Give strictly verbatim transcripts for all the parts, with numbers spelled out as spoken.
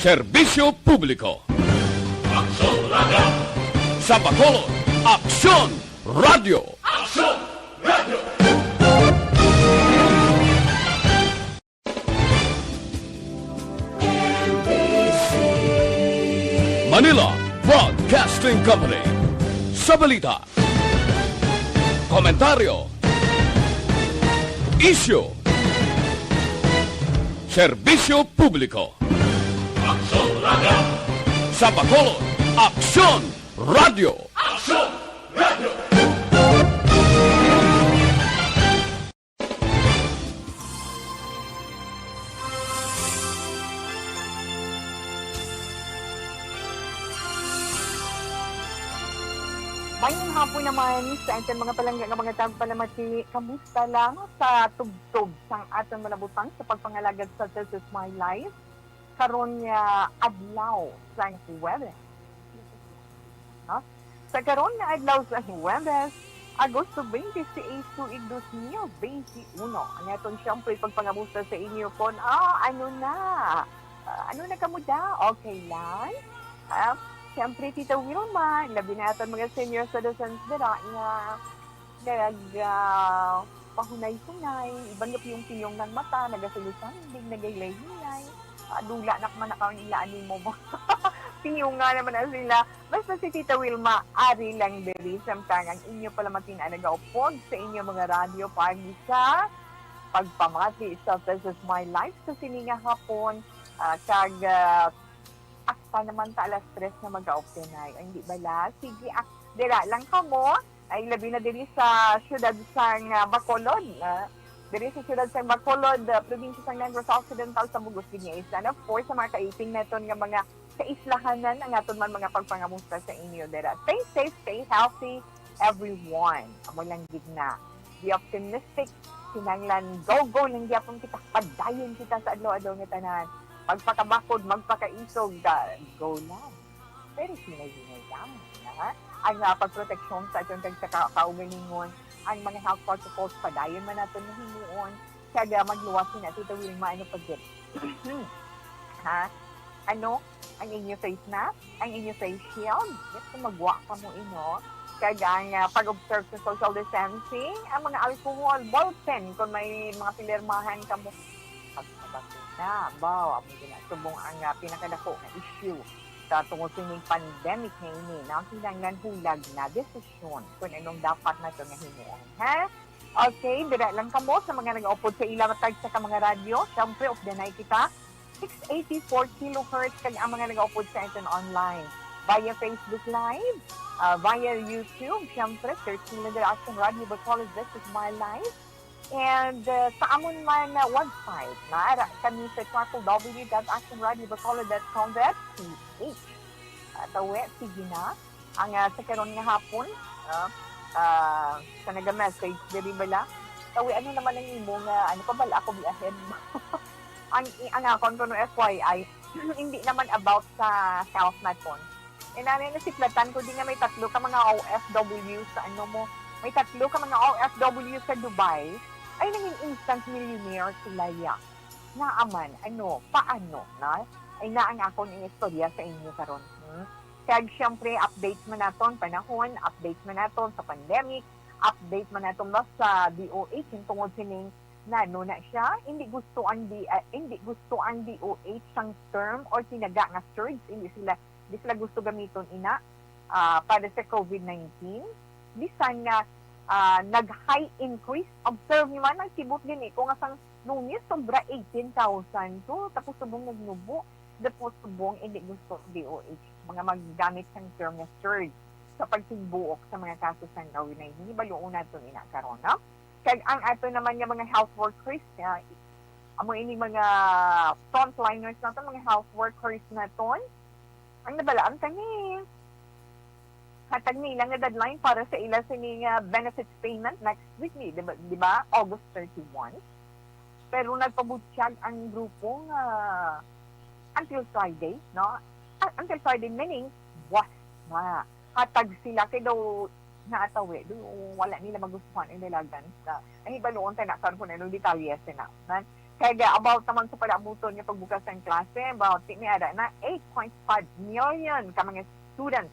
Serbisyo Publiko. Aksyon Radio. Sa Bacolod, Aksyon Radio. Aksyon Radio. Manila Broadcasting Company. Sa balita, komentaryo, isyu, serbisyo publiko. Aksyon Radio. Sa Bacolod, Aksyon Radio. Aksyon Radio. Mayong hapon naman sa aton mga palangga nga mga tagpalamati. Kamusta lang sa tubtob sang aton mga butang sa pagpangalagad sa This Is My Life karon nga adlaw sang Huwebes? No? Sa karon nga adlaw sang Huwebes, Agosto twenty-six, tuig dos mil twenty-one. Ang aton siyempre pagpangamusta sa inyo kon, ah, ano na? Ah, ano na kamo da? Okay lang? Ah, siyempre, Tita Wilma, labi na aton mga senior citizens dira nga nag, ah, pahunay-hunay, iban nga piyong-piyong ng mata, nagasulusambing, nagahilay-hilay. Ah, dula na man nakaon ila animo mo. Piyong nga naman na sila. Basta si Tita Wilma, ari lang diri, samtang ang inyo pala matin-a nagaupod sa inyo mga radyo paagi sa pagpamati sa This Is My Life sa sini nga hapon. Ah, kag, ah, akta naman ta alas tres na mag-open ay. Ay, hindi bala? Sige, ak dira lang kamo. Ay, labi na diri sa siyudad sang, ah, Bacolod, ah, diri sa siyudad sang Bacolod, ah, probinsya sang Negros Occidental, sa Bugos, Guinea East. And of course, sa mga kaiping naton nga mga kaislahanan, ang aton man mga pagpangamusta sa inyo dira. Stay safe, stay healthy, everyone. Amo lang gid na. Be optimistic, kinahanglan go-go lang gyapon kita, padayon kita sa adlaw-adlaw nga tanan. Magpakabakod, magpakaisog, ah, go lang. Pero hinay-hinay lang, ha? Ang, ah, pagproteksyon sa aton kag sa ka-, kaugalingon, ang mga health protocols, padayon man naton nga himuon, kag, ah, magluwas na, Tita Wilma, ano pa gid? Ha? Ano? Ang inyo face mask, ang inyo face shield, yes, kung magwa kamo, ino, kag ang, ah, pag-observe sa social distancing, ang mga alcohol, ballpen, kung may mga pinirmahan kamo, pagpabakuna, baw, amo gid na, subong ang, ah, pinakadako nga issue sa tungod sa ining pandemic nga ini, na kinahanglan hulag na desisyon kung anong dapat nato nga himuon, ha? Okay, dira lang kamo sa mga nag-upod sa ila matag sa ka mga radyo. Siyempre, updanay kita, six eighty-four kilohertz, kag ang mga nag-upod sa aton online via Facebook Live, ah, via YouTube, siyempre, search nila dira Action Radio Bacolod, This Is My Life. And, uh, sa amon man, uh, website, naara kami sa triple W dot action radio bacolod dot com dot P H. Uh, tawi, sige na. Ang, uh, sa karon nga hapon, uh, uh, sa naga-message diri bala, tawi, ano naman ang imo nga, ano pa bala ako biahen? Ang, ang akon kuno F Y I, hindi naman about sa health naton. Inani, nasiplatan ko di nga may tatlo ka mga O F W sa ano mo, may tatlo ka mga O F W sa Dubai, ay nangin instant millionaire sila ya. Naaman, ano, paano, na? Ay na ang akon istorya sa inyo karon. Hmm? Kag siyempre, updates man naton panahon, updates man naton sa pandemic, update man naton ba sa D O H, yung tungod sining nano na siya, hindi gusto ang D, ah, hindi gusto ang D O H sang term or tinaga nga surge, hindi sila, di sila gusto gamiton ina, ah, para sa COVID nineteen. Bisan nga, ah, nag-high increase, observe niyo man, ang sibot gani ko nga sang Lunes, sobra eighteen thousand to, tapos subong nagnubo, tapos subong hindi gusto ang D O H, mga maggamit sang term nga surge sa pagtigbuok sa mga kaso sang COVID nineteen. Hibaluon naton ina karon, no? Kag ang ato naman nga mga health workers, nga, amo ini mga frontliners naton, mga health workers naton, ang nabalaan kani, hatag nila nga deadline para sa ila sini nga benefits payment next week ni, di ba, di ba? August thirty-one. Pero nagpabutyag ang grupo nga until Friday, no? Ah, until Friday, meaning, buwas na. Hatag sila kay daw naatawi, do wala nila magustuhan ang dalagan sa, ang hibaluon ta na karon kung anong detalye sina. Man, Kag, ah, about naman sa palaabuton nga pagbukas sang klase, about ti may ara na eight point five million ka mga students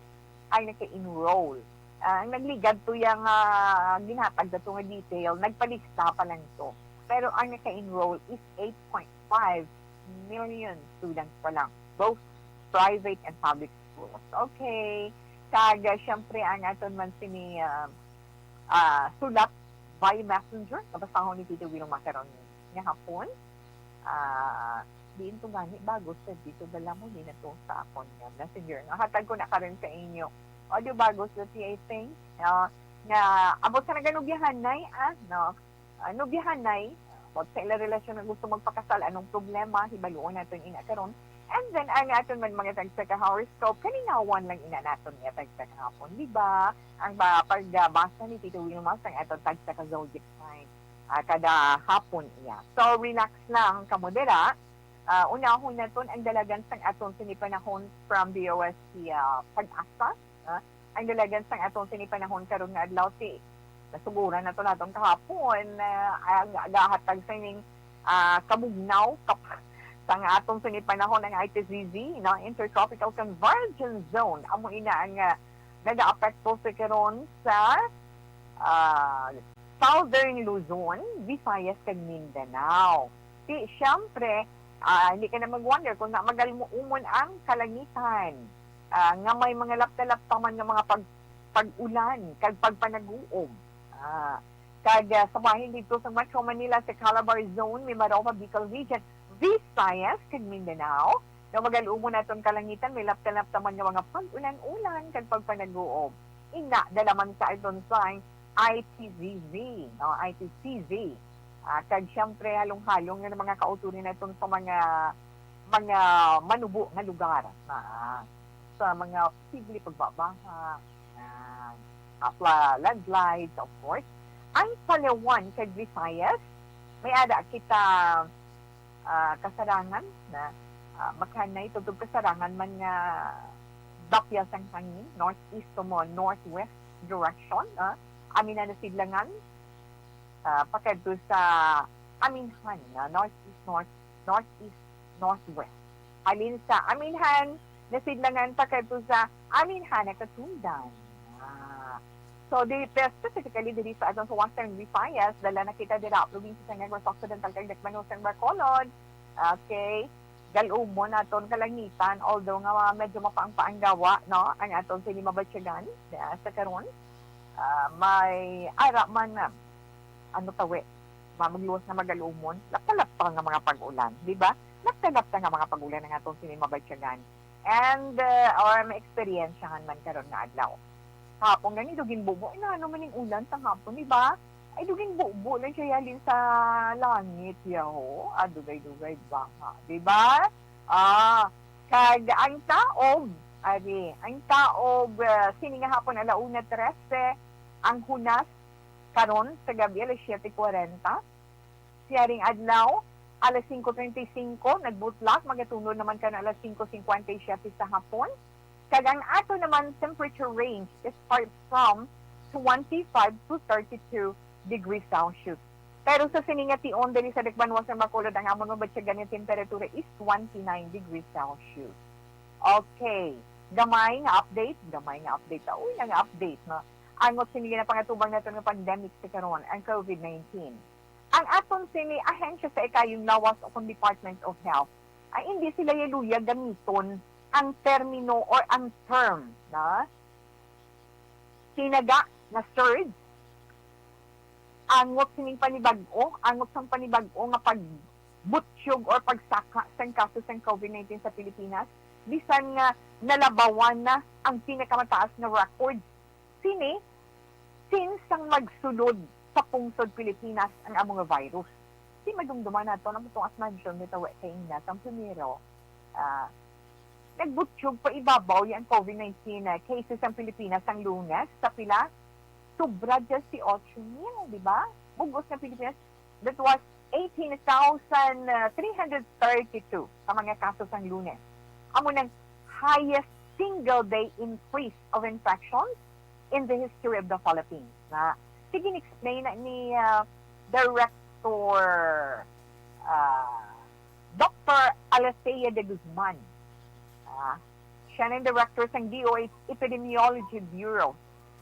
ang naka-enroll. Ah, ang nagligad to yang, ah, ginhatag nato nga detail, nagpalista pa lang to. Pero ang naka-enroll is eight point five million students pa lang, both private and public schools. Okay. Kag, ah, syempre, ang aton man sini, ah, ah, sulat by messenger, nabasahon ni Tito Wilma karon nga hapon. Ah, diin to gani, bago sa dito, dala mo ni na to sa akon nga messenger. No? Hatag ko na karon sa inyo. O, di bago sa T I thing, no? Nga, abot sa naganubiyahanay, ah, no? Ah, nubiyahanay, about sa ilang relasyon nga gusto magpakasal, anong problema, hibaluon naton ina karon. And then, ang aton man mga tagsa ka horoscope, kalinawan lang ina naton nga tagsa ka hapon, di ba? Ang ba, pagbasa ni Tito Wilma sang aton tagsa ka zodiac sign, ah, kada hapon iya. So, relax lang kamo dira. Ah, unahon naton ang dalagan sang aton sini panahon from D O S T, ah, Pag-asa. Ah, ang dalagan sang aton sini panahon karon nga adlaw, si nasuguran nato naton kahapon, ah, ang gahatag sa ining, ah, kabugnaw kap-, sang aton sini panahon ang I T Z Z, no? Intertropical Convergence Zone. Amo ina ang, ah, nagaapekto sa karon sa, ah, Southern Luzon, Visayas, kag Mindanao. Di, siyempre, ah, hindi ka na mag-wonder kung na magalmuumon ang kalangitan, ah, nga may mga lapta-lapta man nga mga pag-, pag-ulan kag pagpanaguob. Ah, kag, ah, sa bahin dito sa Metro Manila, sa Calabar Zone, Mimaropa, Bicol Region, Visayas, kag Mindanao, nga magalumon naton kalangitan, may lapta-lapta man nga mga pag-ulan-ulan kag pagpanaguob. Ina, dala man sa aton sang I T Z Z, no? I T C Z. Ah, kag siyempre, halong-halong nga mga kauturin naton sa mga, mga manubo nga lugar, ah, sa mga posible pagbabaha, ah, ah, fla-, landslides, of course. Ang Palawan kag Visayas, may ara kita, ah, kasarangan na, ah, maghanay tubtob kasarangan man nga dapya sang hangin, northeast to mo, northwest direction, ah, aminhan na sidlangan, ah, pakadto sa aminhan na northeast, north, northeast, northwest. Halin sa aminhan na sidlangan pakadto sa aminhan na katundan. Ah. So, di, pero specifically diri sa aton sa Western Visayas, dala na kita dira, probinsya sa Negros Occidental kag Dakbanusan, Bacolod. Okay. Galumon aton kalangitan, although nga medyo mapaang-paang gawa, no, ang aton sini mabatyagan, ah, sa karon. Ah, may ara man, ah, ano tawi, ma-, magluwas na magalumon, lapta-lapta nga mga pag-ulan, di ba? Lapta-lapta nga mga pag-ulan ang aton sini mabatyagan. And, uh, or maeksperiensyahan man karon nga adlaw. Hapon gani, daw ginbubo. Ay, ano man ning ulan sa hapon, di ba? Ay, daw ginbubo lang siya halin sa langit, yaho. Ah, dugay-dugay baha, di ba? Ah, kag ang taob, ari, ang taob, uh, sini nga hapon, ala una trese, ang hunas, karon sa gabi, alas siyete kwarenta. Siya ring adlaw, alas singko treinta y cinco, nagbutlak, magatunod naman kan alas singko cincuenta y siete sa hapon. Kag ang ato naman temperature range is far from twenty-five to thirty-two degrees Celsius. Pero sa sini nga tion diri sa Dakbanuas nga Bacolod, ang amon mabatyagan nga temperatura is twenty-nine degrees Celsius. Okay. Gamay nga update, gamay nga update. Uy, nga update, no? Angot sini ginapangatubang naton nga pandemic sa karon, ang COVID nineteen. Ang aton sini ahensya sa ikayong lawas o kung Department of Health, ay hindi sila yaluya gamiton ang termino or ang term na tinaga nga surge. Angot sining panibag-o, angot sang panibag-o nga pagbutyog or pagsaka sang kaso sang COVID nineteen sa Pilipinas, bisan nga nalabawan na ang pinakamataas nga record sini since sang magsulod sa pungsod Pilipinas ang amo nga virus. Di madumduman naton ang atong, as mentioned, nitawi kaina sang primero, ah, nagbutyog pa ibabaw ang COVID nineteen, ah, cases ang Pilipinas ang Lunes sa pila, sobra dyan si otso mil, di ba? Bugos na Pilipinas, that was eighteen thousand three hundred thirty-two ka mga kaso sang Lunes. Amo nang highest single day increase of infections in the history of the Philippines. Na, sige, explain na ni, ah, Director, ah, Doctor Alethea de Guzman. Ah, siya ang director sang D O H Epidemiology Bureau.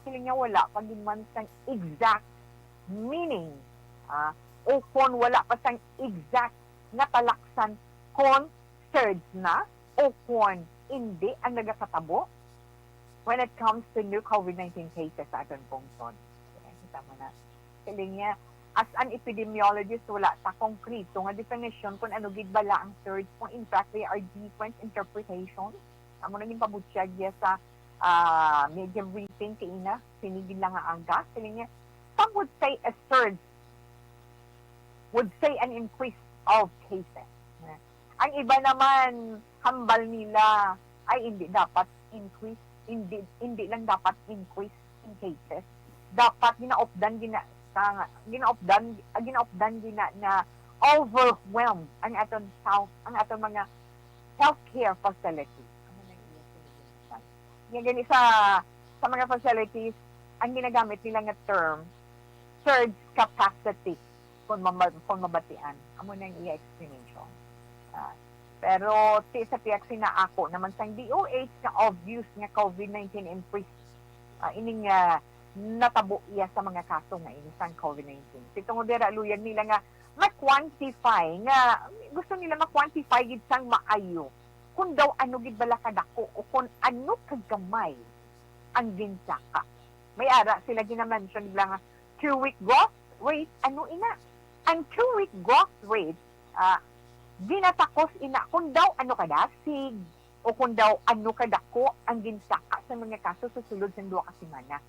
Siling niya wala pa gid man sang exact meaning, ah, o kon wala pa sang exact nga talaksan kon surge na o kon hindi ang nagakatabo when it comes to new COVID nineteen cases sa aton pungsod. Kita mo na. Siling niya, as an epidemiologist, wala ta konkreto nga definition kung ano gid bala ang surge. Kung in fact, there are different interpretations. Amo na ginpabutyag niya sa, ah, media briefing kaina, sini gid lang nga aga. Siling niya, some would say a surge would say an increase of cases. Ang iba naman, hambal nila, ay, hindi dapat increase, hindi, hindi lang dapat increase in cases. Dapat ginaupdan gina, sa, ginaupdan, ah, ginaupdan gina na overwhelmed ang aton health, ang aton mga healthcare facilities. Amo na ang iya sinilingan. Nga gani sa, sa mga facilities, ang ginagamit nila nga term, surge capacity, kung mama-, kung mabatian. Amo na ang iya explanation. Ah, pero ti sa pihak sina ako naman sang D O H nga obvious nga COVID nineteen increase, ah, ining, ah, natabo iya sa mga kaso nga ini sang COVID nineteen. Ti tungod dira, luyag nila nga ma-quantify, nga gusto nila ma-quantify gid sang maayo kung daw ano gid bala kadako o kung ano kagamay ang ginsaka. May ara sila gina-mention lang nga two-week growth rate, ano ina? Ang two-week growth rate, ah, ginatakos ina kung daw ano kadasig o kung daw ano kadako ang ginsaka sa mga kaso sa sulod sang duha ka semana.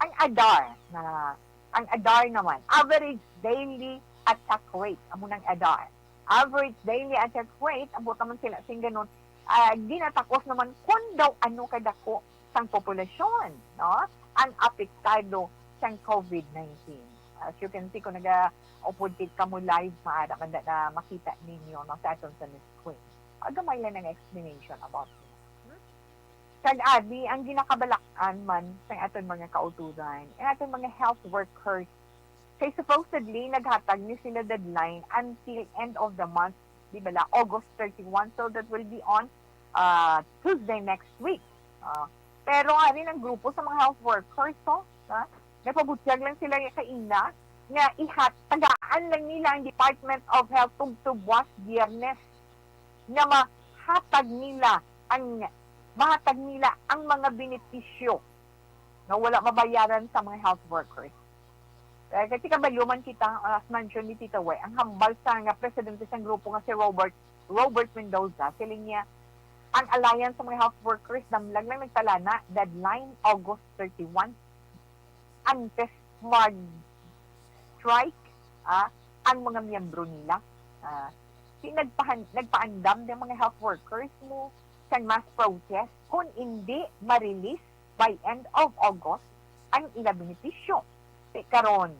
Ang ADAR, na, ang ADAR naman, average daily attack rate, amo nang ADAR. Average daily attack rate, ambot naman sila sing ganun, ah, ginatakos naman kung daw ano kadako sang populasyon, no? Ang apektado sang COVID nineteen. As you can see, kung naga-upod kit kamo live, maara man na, na makita ninyo, no, sa aton sa screen. Ah, gamay lang ang explanation about this. Hmm? Kag abi ang ginakabalak-an man sang aton mga kauturan, ang aton mga health workers. Kay supposedly, naghatag ni sila deadline until end of the month, di ba la, August thirty-one, so that will be on, ah, Tuesday next week. Ah, pero nga rin ang grupo sa mga health workers, so, ha? Nagpabutyag lang sila nga kaina nga ihat, tagaan lang nila ang Department of Health tugtog buwas Biyernes nga mahatag nila ang, mahatag nila ang mga benepisyo nga wala mabayaran sa mga health workers. Eh, kay kabalo man kita, as mention ni Tita Way, ang hambal sa nga presidente sang grupo nga si Robert, Robert Mendoza, siling niya, ang Alliance sa mga health workers, damlag lang nagtalana, deadline August thirty-one. Antes mag-strike, ah, ang mga miyembro nila, ah, si nagpahan-, nagpaandam ng mga health workers mo sang mass protest kung hindi ma-release by end of August ang ila benepisyo. Ti karon,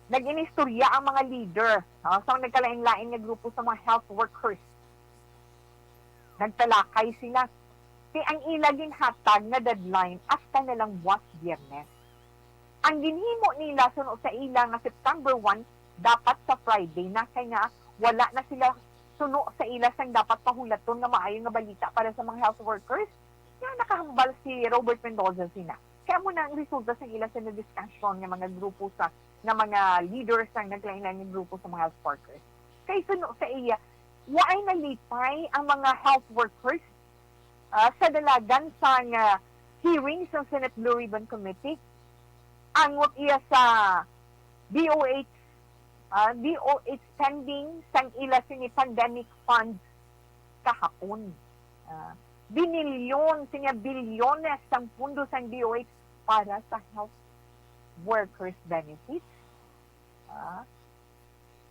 nag-inistorya ang mga leader, no, sa nagkalain-lain nga grupo sa mga health workers. Nagtalakay sila. Ti ang ila ginhatag nga deadline hasta na lang buwas Biyernes. Ang ginhimo nila suno sa ila nga September one, dapat sa Friday na, kay nga wala na sila suno sa ila sang dapat pahulaton nga maayo nga balita para sa mga health workers. Nga nakahambal si Robert Mendoza sina. Kaya mo na ang resulta sa ila sa discussion nga mga grupo sa, nga mga leaders sang naglain-lain nga grupo sa mga health workers. Kay suno sa iya, waay nalipay ang mga health workers, ah, sa dalagan sang, ah, hearing sa Senate Blue Ribbon Committee. Angot iya sa D O H, ah, D O H spending sang ila sini pandemic funds kahapon. Ah, binilyon, sinya bilyones sang pundo sang D O H para sa health workers benefits. Ah,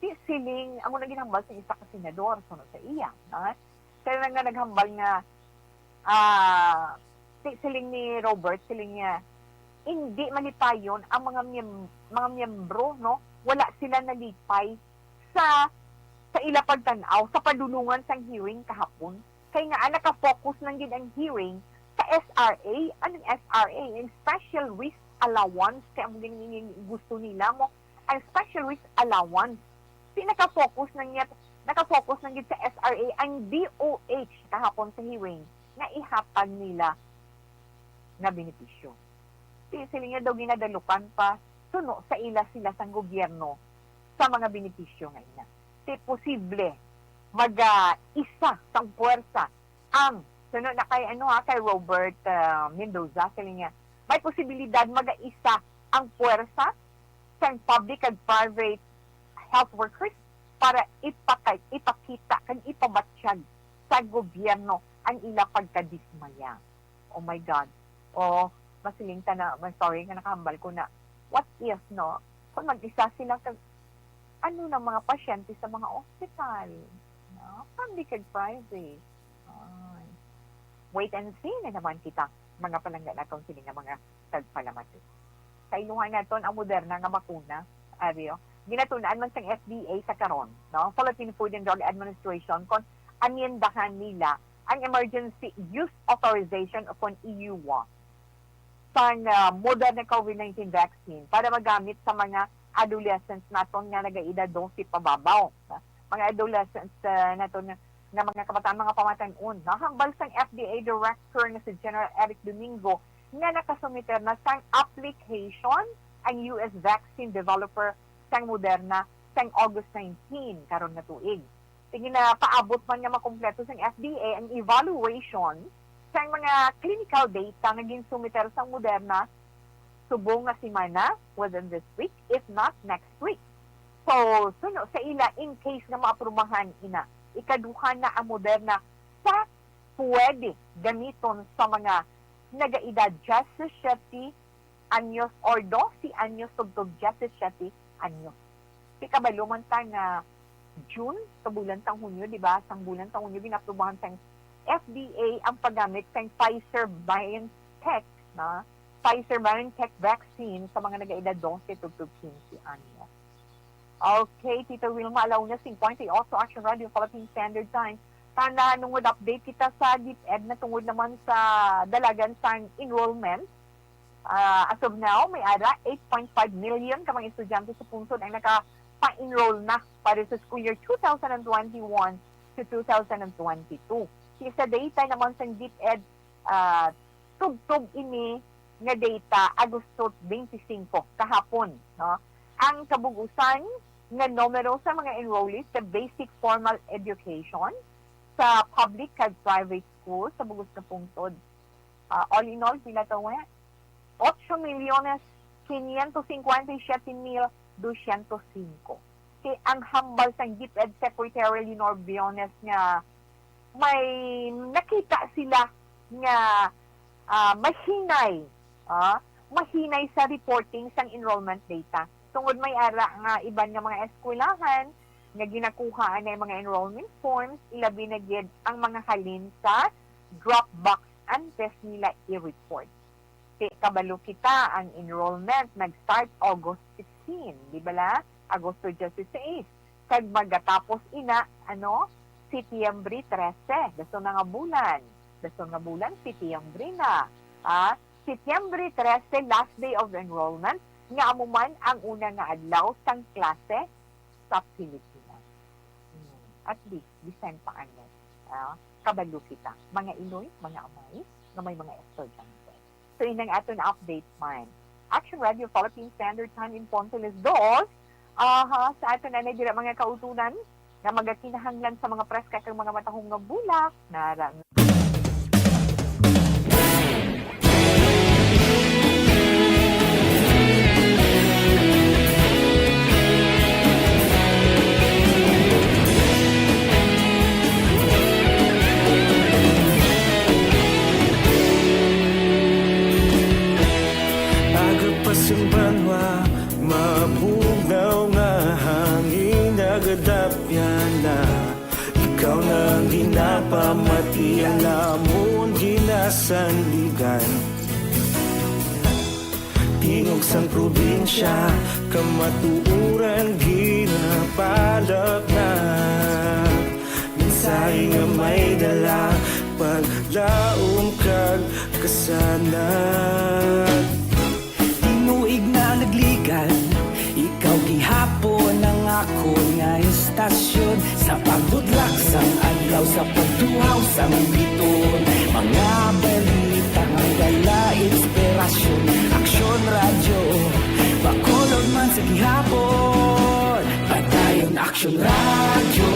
si siling, amo na ginhambal sa isa ka senador, suno sa iya, ah. Kaya nga naghambal nga, ah, si siling ni Robert, siling niya, hindi malipayon ang mga miyem-, mga miyembro, no? Wala sila nalipay sa, sa ila pagtan-aw, sa padulungan sang hearing kahapon. Kay nga, ah, naka-focus lang gid ang hearing sa S R A. Anong S R A? Ang special risk allowance. Kaya mo gini gusto nila mo, ang special risk allowance Di nakafocus na niya, nakafocus na gid sa S R A ang D O H kahapon sa hearing nga ihatag nila nga benepisyo. Di sila nga daw ginadalukan pa, suno sa ila sila sang gobyerno sa mga benepisyo nga ina. Di posible mag-isa sang puwersa ang, suno na kay, ano, ha, kay Robert, ah, Mendoza, sila nga, may posibilidad mag-isa ang puwersa sang public kag private health workers para ipaka-, ipakita kag ipabatyag sa gobyerno ang ila pagkadismaya. Oh my God. Oh, masiling ta na, ma-, sorry nga nakahambal ko na. What if, no? Kung mag-isa sila kag ano na mga pasyente sa mga ospital, no? Public kag private. Ay. Wait and see na naman kita, mga palangga naton sini nga mga tagpalamati. Kailuhan naton ang Moderna nga bakuna, Ario. Ginatun-an man sang F D A sa karon, no? Philippine Food and Drug Administration, kon amyendahan nila ang emergency use authorization o kon E U A sang, ah, Moderna COVID nineteen vaccine para magamit sa mga adolescents naton nga nagaedad dose pababaw, no? Mga adolescents, ah, naton nga, nga mga kabataan, mga pamatan-on, no? Hambal sang F D A director nga si General Eric Domingo nga nakasumiter na sang application ang U S vaccine developer sang Moderna sang August nineteen karon nga tuig. Sige na, paabot man nga makumpleto sang F D A ang evaluation sang mga clinical data nga ginsumiter sang Moderna subong nga semana, within this week, if not next week. So, suno sa ila, in case nga maaprubahan ina, ikaduha na ang Moderna sa pwede gamiton sa mga nagaedad diyesisiete anyos or dose anyos tubtob diyesisiete anyos. Kay kabalo man ta nga June, sa bulan sang Hunyo, di ba? Sang bulan sang Hunyo, ginaaprubahan sang F D A ang paggamit sang Pfizer-BioNTech, na Pfizer-BioNTech vaccine sa mga nagaedad dose tubtob quince anyos. Okay, Tita Wilma, ala una cincuenta y ocho, Action Radio Philippine Standard Time. Tanda, nungod update kita sa DepEd na tungod naman sa dalagan sang enrollment. Ah, as of now, may ara eight point five million ka mga estudyante sa pungsod ang nakapa-enroll na para sa school year two thousand and twenty-one to two thousand and twenty-two. Sa data naman sang DepEd, ah, tubtob ini nga data, Agosto twenty-five, kahapon, no? Ang kabug-usan nga numero sa mga enrollees sa basic formal education sa public kag private school sa bug-os nga pungsod. Ah, all in all, pila to, we? Ocho milyones quinientos cincuenta y siete mil doscientos cinco. Kay ang hambal sang DepEd Secretary Lenore Briones nga may nakita sila nga, ah, mahinay, ah, mahinay sa reporting sang enrollment data. Tungod may ara nga iban nga mga eskwelahan nga ginakuha anay mga enrollment forms, ilabi na gid ang mga halin sa drop box antes nila i-report. Kay kabalo kita, ang enrollment nag-start August sixteen, di bala? Agosto dieciséis. Kag magatapos ina, ano, Setyembre trese. Dason na nga bulan. Dason nga bulan, Setyembre na. Ah, Setyembre trese, last day of enrollment, nga amo man ang una nga adlaw sang klase sa Pilipinas. Hmm, at least, bisan pa ano, ah, kabalo kita, mga iloy, mga amay, nga may mga estudyante. So, inang aton update man. Action Radio Philippine Standard Time in Pontoles dos. Aha, sa aton anay dira mga kautunan nga magakinahanglan sa mga preska kag mga matahom nga bulak, nara nga Aga pa sang banwa, mabugnaw nga hangin nagadapyan na. Ikaw na ang ginapamati, ang amon ginasandigan. Tingog sang probinsya, kamatuoran ginapalapnag. Mensahe nga may dala, paglaom kag kasanag. Tinuig na nagligan, ikaw gihapon ang akon nga Sa pagbutlak sang adlaw, sa pagtuhaw sang biton, mga balita nga dala inspirasyon. Aksyon Radyo, Bacolod man sa gihapon. Padayon Aksyon Radyo,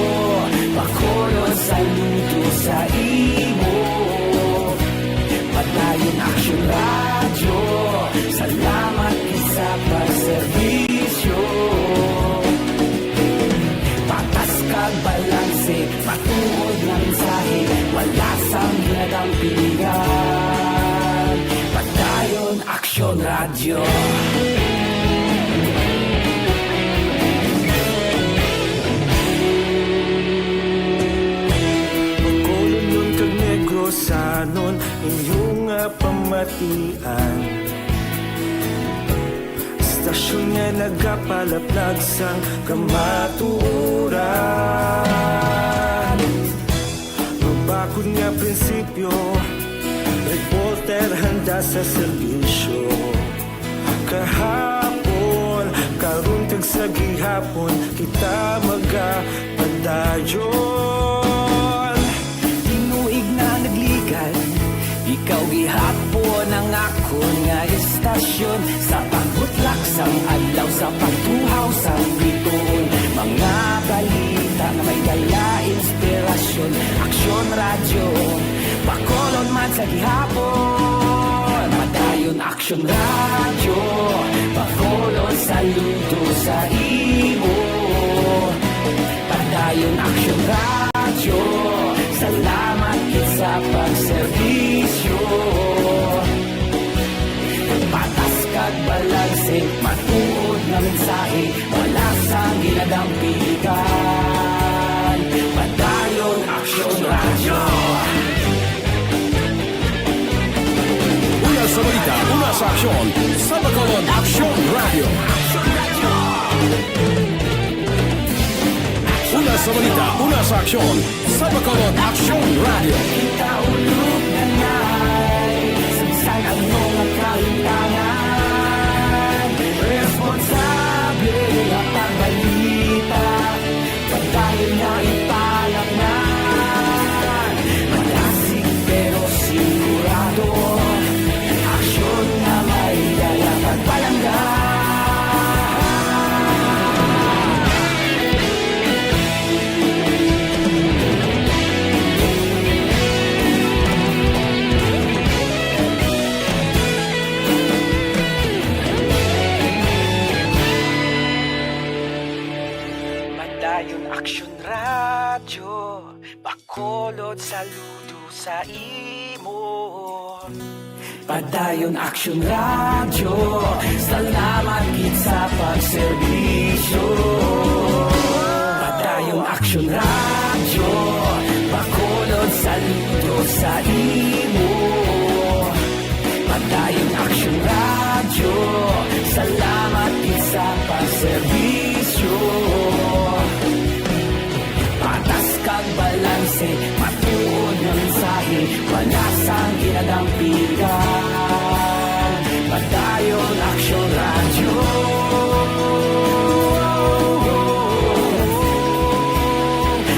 Bacolod saludo sa imo. Padayon Aksyon Radyo, salamat sa pagserbisyo. Patas kag balanse, matuod nga mensahe, wala sang ginadampigan. Padayon Aksyon Radyo. Bacolodnon kag Negrosanon, inyo nga pamatian. Istasyon nga nagapalaplag sang kamatuoran. Mabakod nga prinsipyo, reporter handa sa serbisyo. Kahapon, karon kag sa gihapon, kita magapadayon. Tinuig na nagligan, ikaw gihapon ang akon nga istasyon. Sa pagbutlak sang adlaw, sa pagtuhaw sang biton, mga balita nga may dala inspirasyon. Aksyon Radyo, Bacolod man sa gihapon. Padayon Aksyon Radyo, Bacolod saludo sa imo. Padayon Aksyon Radyo, salamat gid sa pagserbisyo. Patas kag balanse, matuod nga mensahe, wala sang ginadampigan. Padayon Aksyon Radyo. Una sa balita, una sa aksyon, sa Bacolod Aksyon Radyo. Una sa balita, una sa aksyon, sa Bacolod Aksyon Radyo. Kaulog na nay, sagsag ang mga kahitangan. Responsable nga pagbalita, pagdahil nga ipalangnan. Malasig pero sigurado, aksyon nga may dala pagpalangga. Padayon Aksyon Radyo, Bacolod saludo sa imo. Padayon Aksyon Radyo, salamat gid sa pagserbisyo. Padayon Aksyon Radyo, Bacolod saludo sa imo. Padayon Aksyon Radyo, salamat gid sa pagserbisyo. Patas kag balanse, matuod nga mensahe, wala sang ginadampigan. Padayon Aksyon Radyo.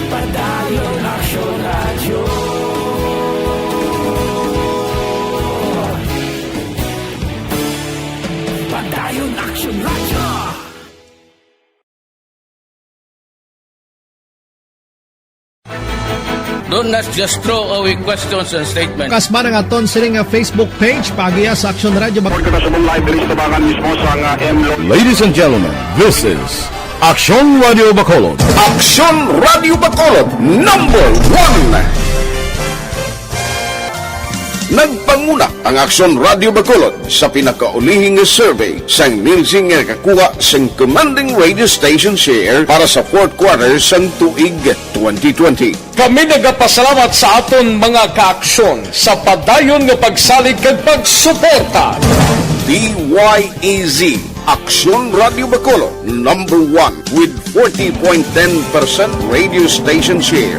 Padayon Aksyon Radyo. Padayon Aksyon Radyo. Don't not just throw away questions and statements. Kas man ang aton sini nga Facebook page, paagiha sa Aksyon Radyo. Report ka na sa mong live diri sa tabangan mismo sa nga M Lo- Ladies and gentlemen, this is Aksyon Radio Bacolod. Aksyon Radio Bacolod, number one. Nagpanguna ang Aksyon Radio Bacolod sa pinakaulihing nga survey sang Nielsen nga nakakuha sang commanding radio station share para sa fourth quarter sang tuig twenty twenty. Kami nagapasalamat sa aton mga kaaksyon sa padayon nga pagsalig kag pagsuporta. D Y E Z, Aksyon Radio Bacolod, number one with forty point ten percent radio station share.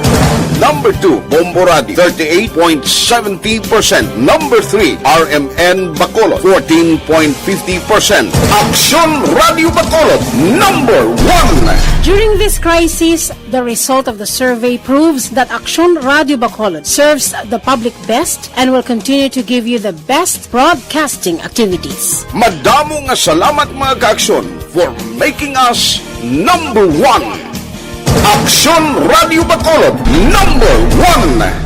Number two, Bombo Radio, thirty-eight point seventy percent. Number three, R M N Bacolod, fourteen point fifty percent. Aksyon Radio Bacolod, number one. During this crisis, the result of the survey proves that Aksyon Radio Bacolod serves the public best and will continue to give you the best broadcasting activities. Madamo nga salamat, mga ka-Aksyon, for making us number one. Aksyon Radio Bacolod, number one.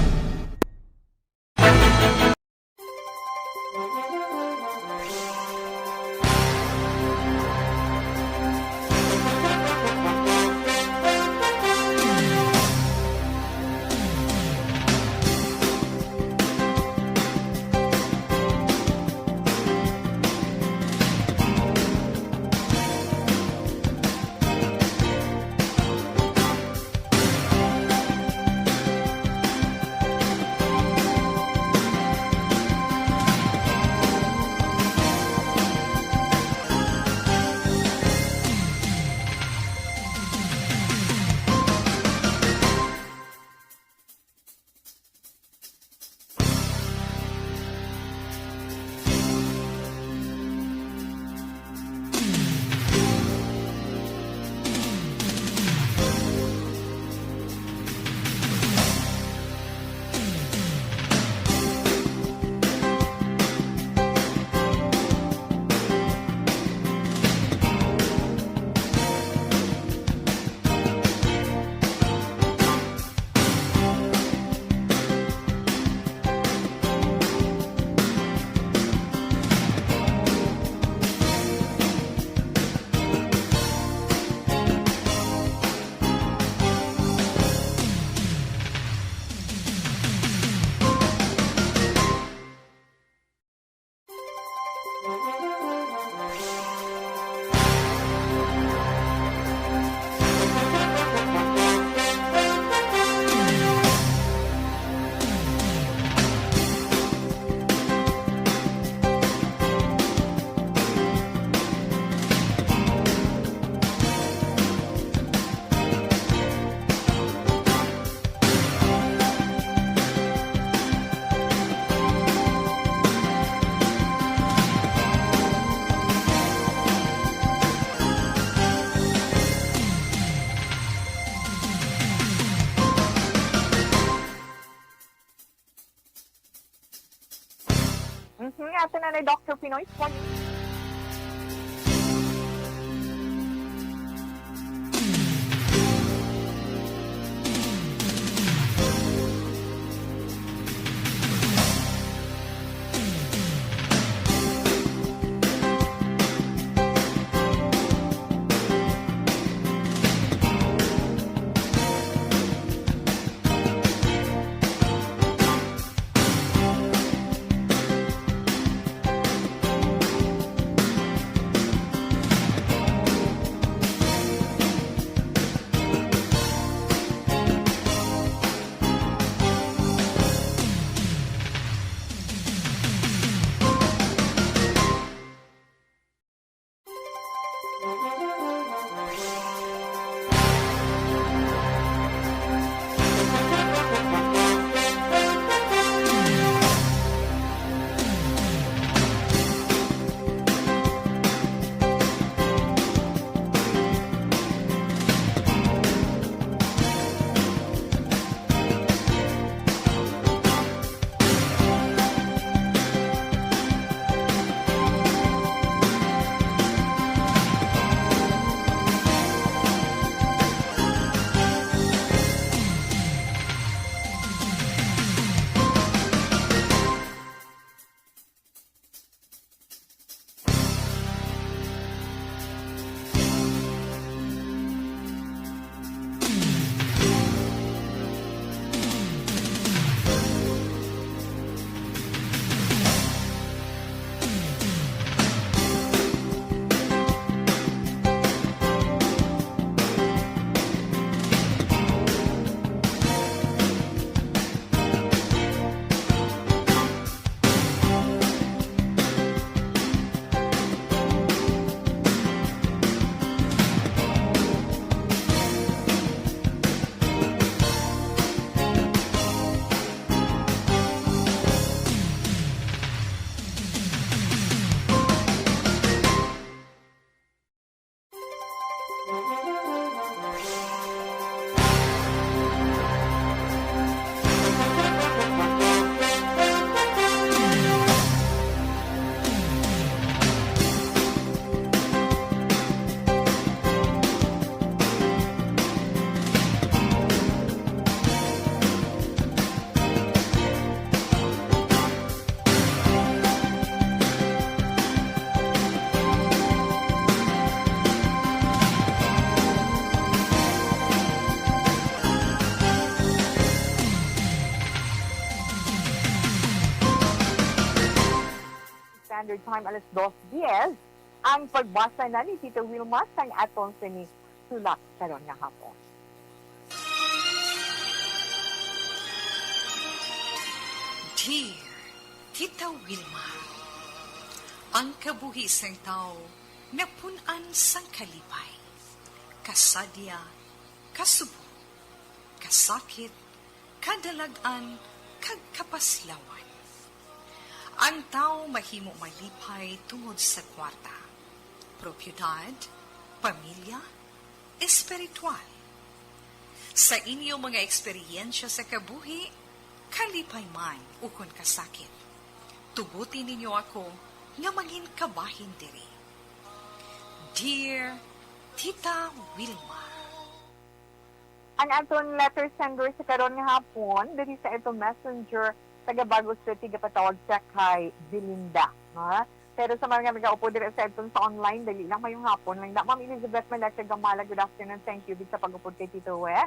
Mhm, ato na ni Doctor Pinoy. Standard Time, alas dos diez, ang pagbasa na ni Tito Wilma sang aton sini sulat karon nga hapon. Dear Tita Wilma, ang kabuhi sang tawo napun-an sang kalipay, kasadya, kasubo, kasakit, kadalag-an, kag kapaslawan. Ang tawo mahimo malipay tungod sa kwarta, propiedad, pamilya, espiritual. Sa inyo mga eksperyensya sa kabuhi, kalipay man ukon kasakit, tuguti ninyo ako nga mangin kabahin diri. Dear Tita Wilma. Ang aton letter sender sa karon nga hapon, diri sa aton messenger, taga Bagos City, gapatawag siya kay Belinda. Ha? Pero sa mga nagaupod diri sa aton sa online, dali lang, mayong hapon lang. Na, Ma'am Elizabeth Malete Gamala, good afternoon. Thank you gid sa pag-upod kay Tito Wes.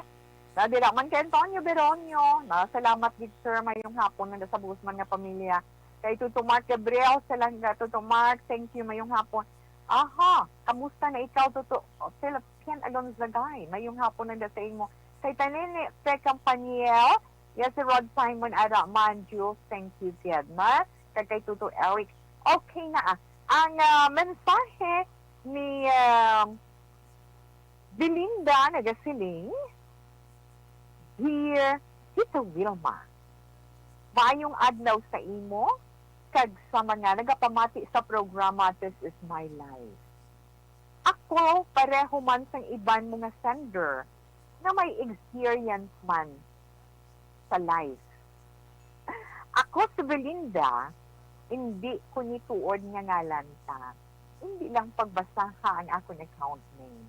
Na, dira man kay Antonio Beronio. Na, salamat gid, sir. Mayong hapon lang sa buhos man nga pamilya. Kay Tuto Mark Gabriel, salamat, Tuto Mark. Thank you, mayong hapon. Aha, kamusta na ikaw, Tuto? Oh, Philip Ken Alonzagay, mayong hapon lang sa imo. Kay Tanene Pecam Paniel, yes, si Rod Simon Ara Manju, thank you gid, ma. Kag kay Tuto Eric, okay na, ah. Ang, ah, mensahe ni, ah, Belinda nagasiling, Dear Tita Wilma, maayong adlaw sa imo kag sa mga nagapamati sa programa This Is My Life. Ako, pareho man sang iban mga sender nga may experience man sa life. Ako si Belinda, hindi ko ni tuod nga ngalan ta. Hindi lang pagbasaha ang akon account name.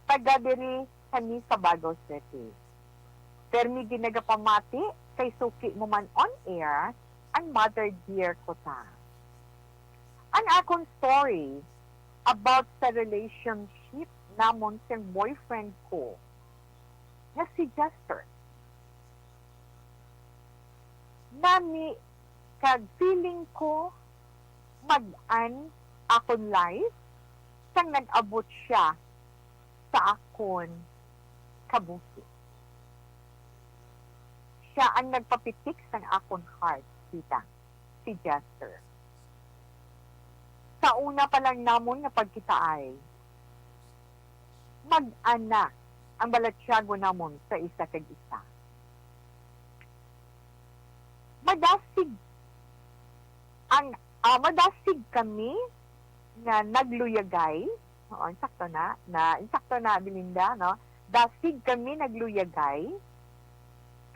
Taga diri kami sa Bago City. Permi ginagapamati kay suki mo man on air ang mother dear ko ta. Ang akon story about sa relationship namon sang boyfriend ko nga si Jester. Nami kag feeling ko mag-an akon life sang nag-abot siya sa akon kabuhi. Siya ang nagpapitik sang akon heart, tita, si Jester. Sa una pa lang namon nga pagkitaay, mag-ana ang balatyagon namon sa isa kag isa. Madasig ang, ah, madasig kami nga nagluyagay. Oo, insakto na, na, insakto na, Belinda, no? Dasig kami nagluyagay,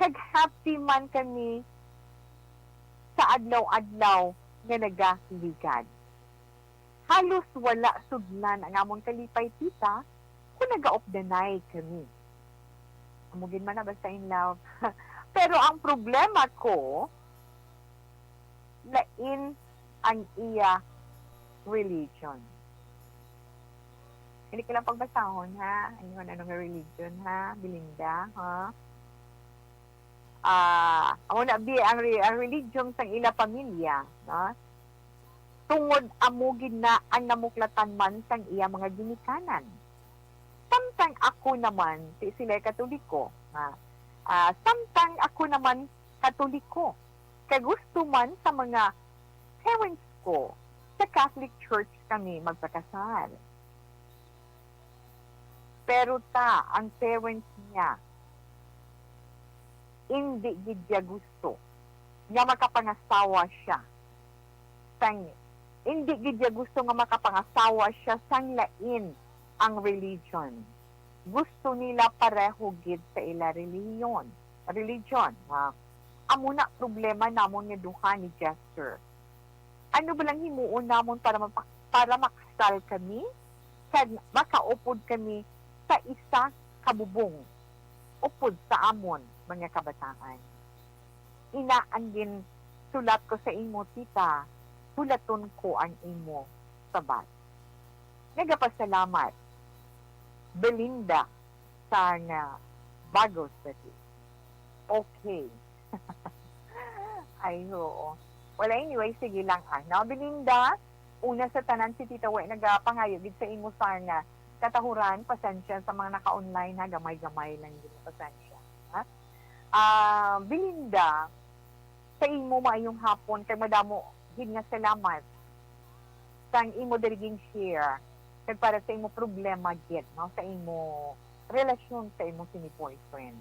kag happy man kami sa adlaw-adlaw nga nagaligad. Halos wala sudlan ang amon kalipay, tita, kung nagaupdanay kami. Amo gid man na basta in love. Pero ang problema ko, lain ang iya religion. Hindi ko lang pagbasahon, ha? Ano, ano nga religion, ha? Belinda, ha? Ah, amo na bi ang re-, ang religion sang ila pamilya, no? Tungod amo gid na ang namuklatan man sang iya mga ginikanan. Samtang ako naman, si, sila Katoliko, nga, ah, samtang ako naman Katoliko, kay gusto man sa mga parents ko, sa Catholic Church kami magpakasal. Pero ta, ang parents niya, indi gid niya gusto nga makapangasawa siya sang, indi gid niya gusto nga makapangasawa siya sang lain ang religion. Gusto nila pareho gid sa ila relihiyon, religion, ha? Amo na problema namon nga duha ni Jester. Ano ba lang himuon namon para mapa-, para makasal kami kag makaupod kami sa isa ka bubong upod sa amon mga kabataan? Ina ang ginsulat ko sa imo, tita, hulaton ko ang imo sabat. Nagapasalamat, Belinda, sang, ah, Bago City. Okay. Ay, oo. Well, anyway, sige lang, ah. Now, Belinda, una sa tanan, si Tita We nagapangayo gid sa imo sang katahuran, pasensya sa mga naka-online, ha, gamay-gamay lang gid, pasensya, ha. Ah, Belinda, sa imo maayong hapon, kay madamo gid nga salamat sang imo diri gin-share, kag para sa imo problema gid, no, sa imo relasyon sa imo sini boyfriend.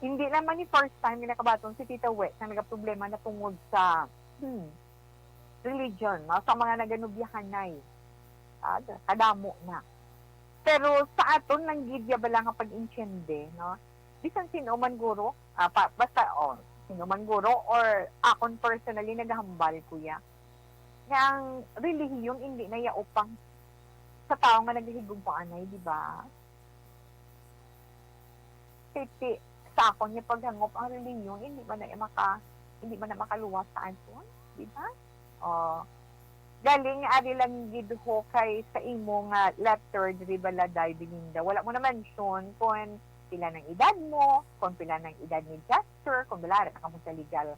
Hindi naman ni first time nga nakabaton si Tita We nga nagaproblema na tungod sa, hmm, religion, no? Sa mga naganubyahanay. Ah, kadamo na. Pero sa aton lang gid ya bala nga pag-intindi, no? Bisan sino man guro, ah, pa, basta, oh, sino man guro or akon personally nagahambal ko ya nga ang relihiyon hindi na ya upang sa tawo nga nagahigugmaanay, di ba? Titi, sa akon nga paghangop, ang relihiyon hindi man na maka, hindi man na makaluwas sa aton, di ba? Oh. Galing ari lang gid ho kay sa imo nga letter diri bala, Day Belinda. Wala mo na mention kung pila nang edad mo, kung pila nang edad ni Jasper, kung wala na kamo sa legal,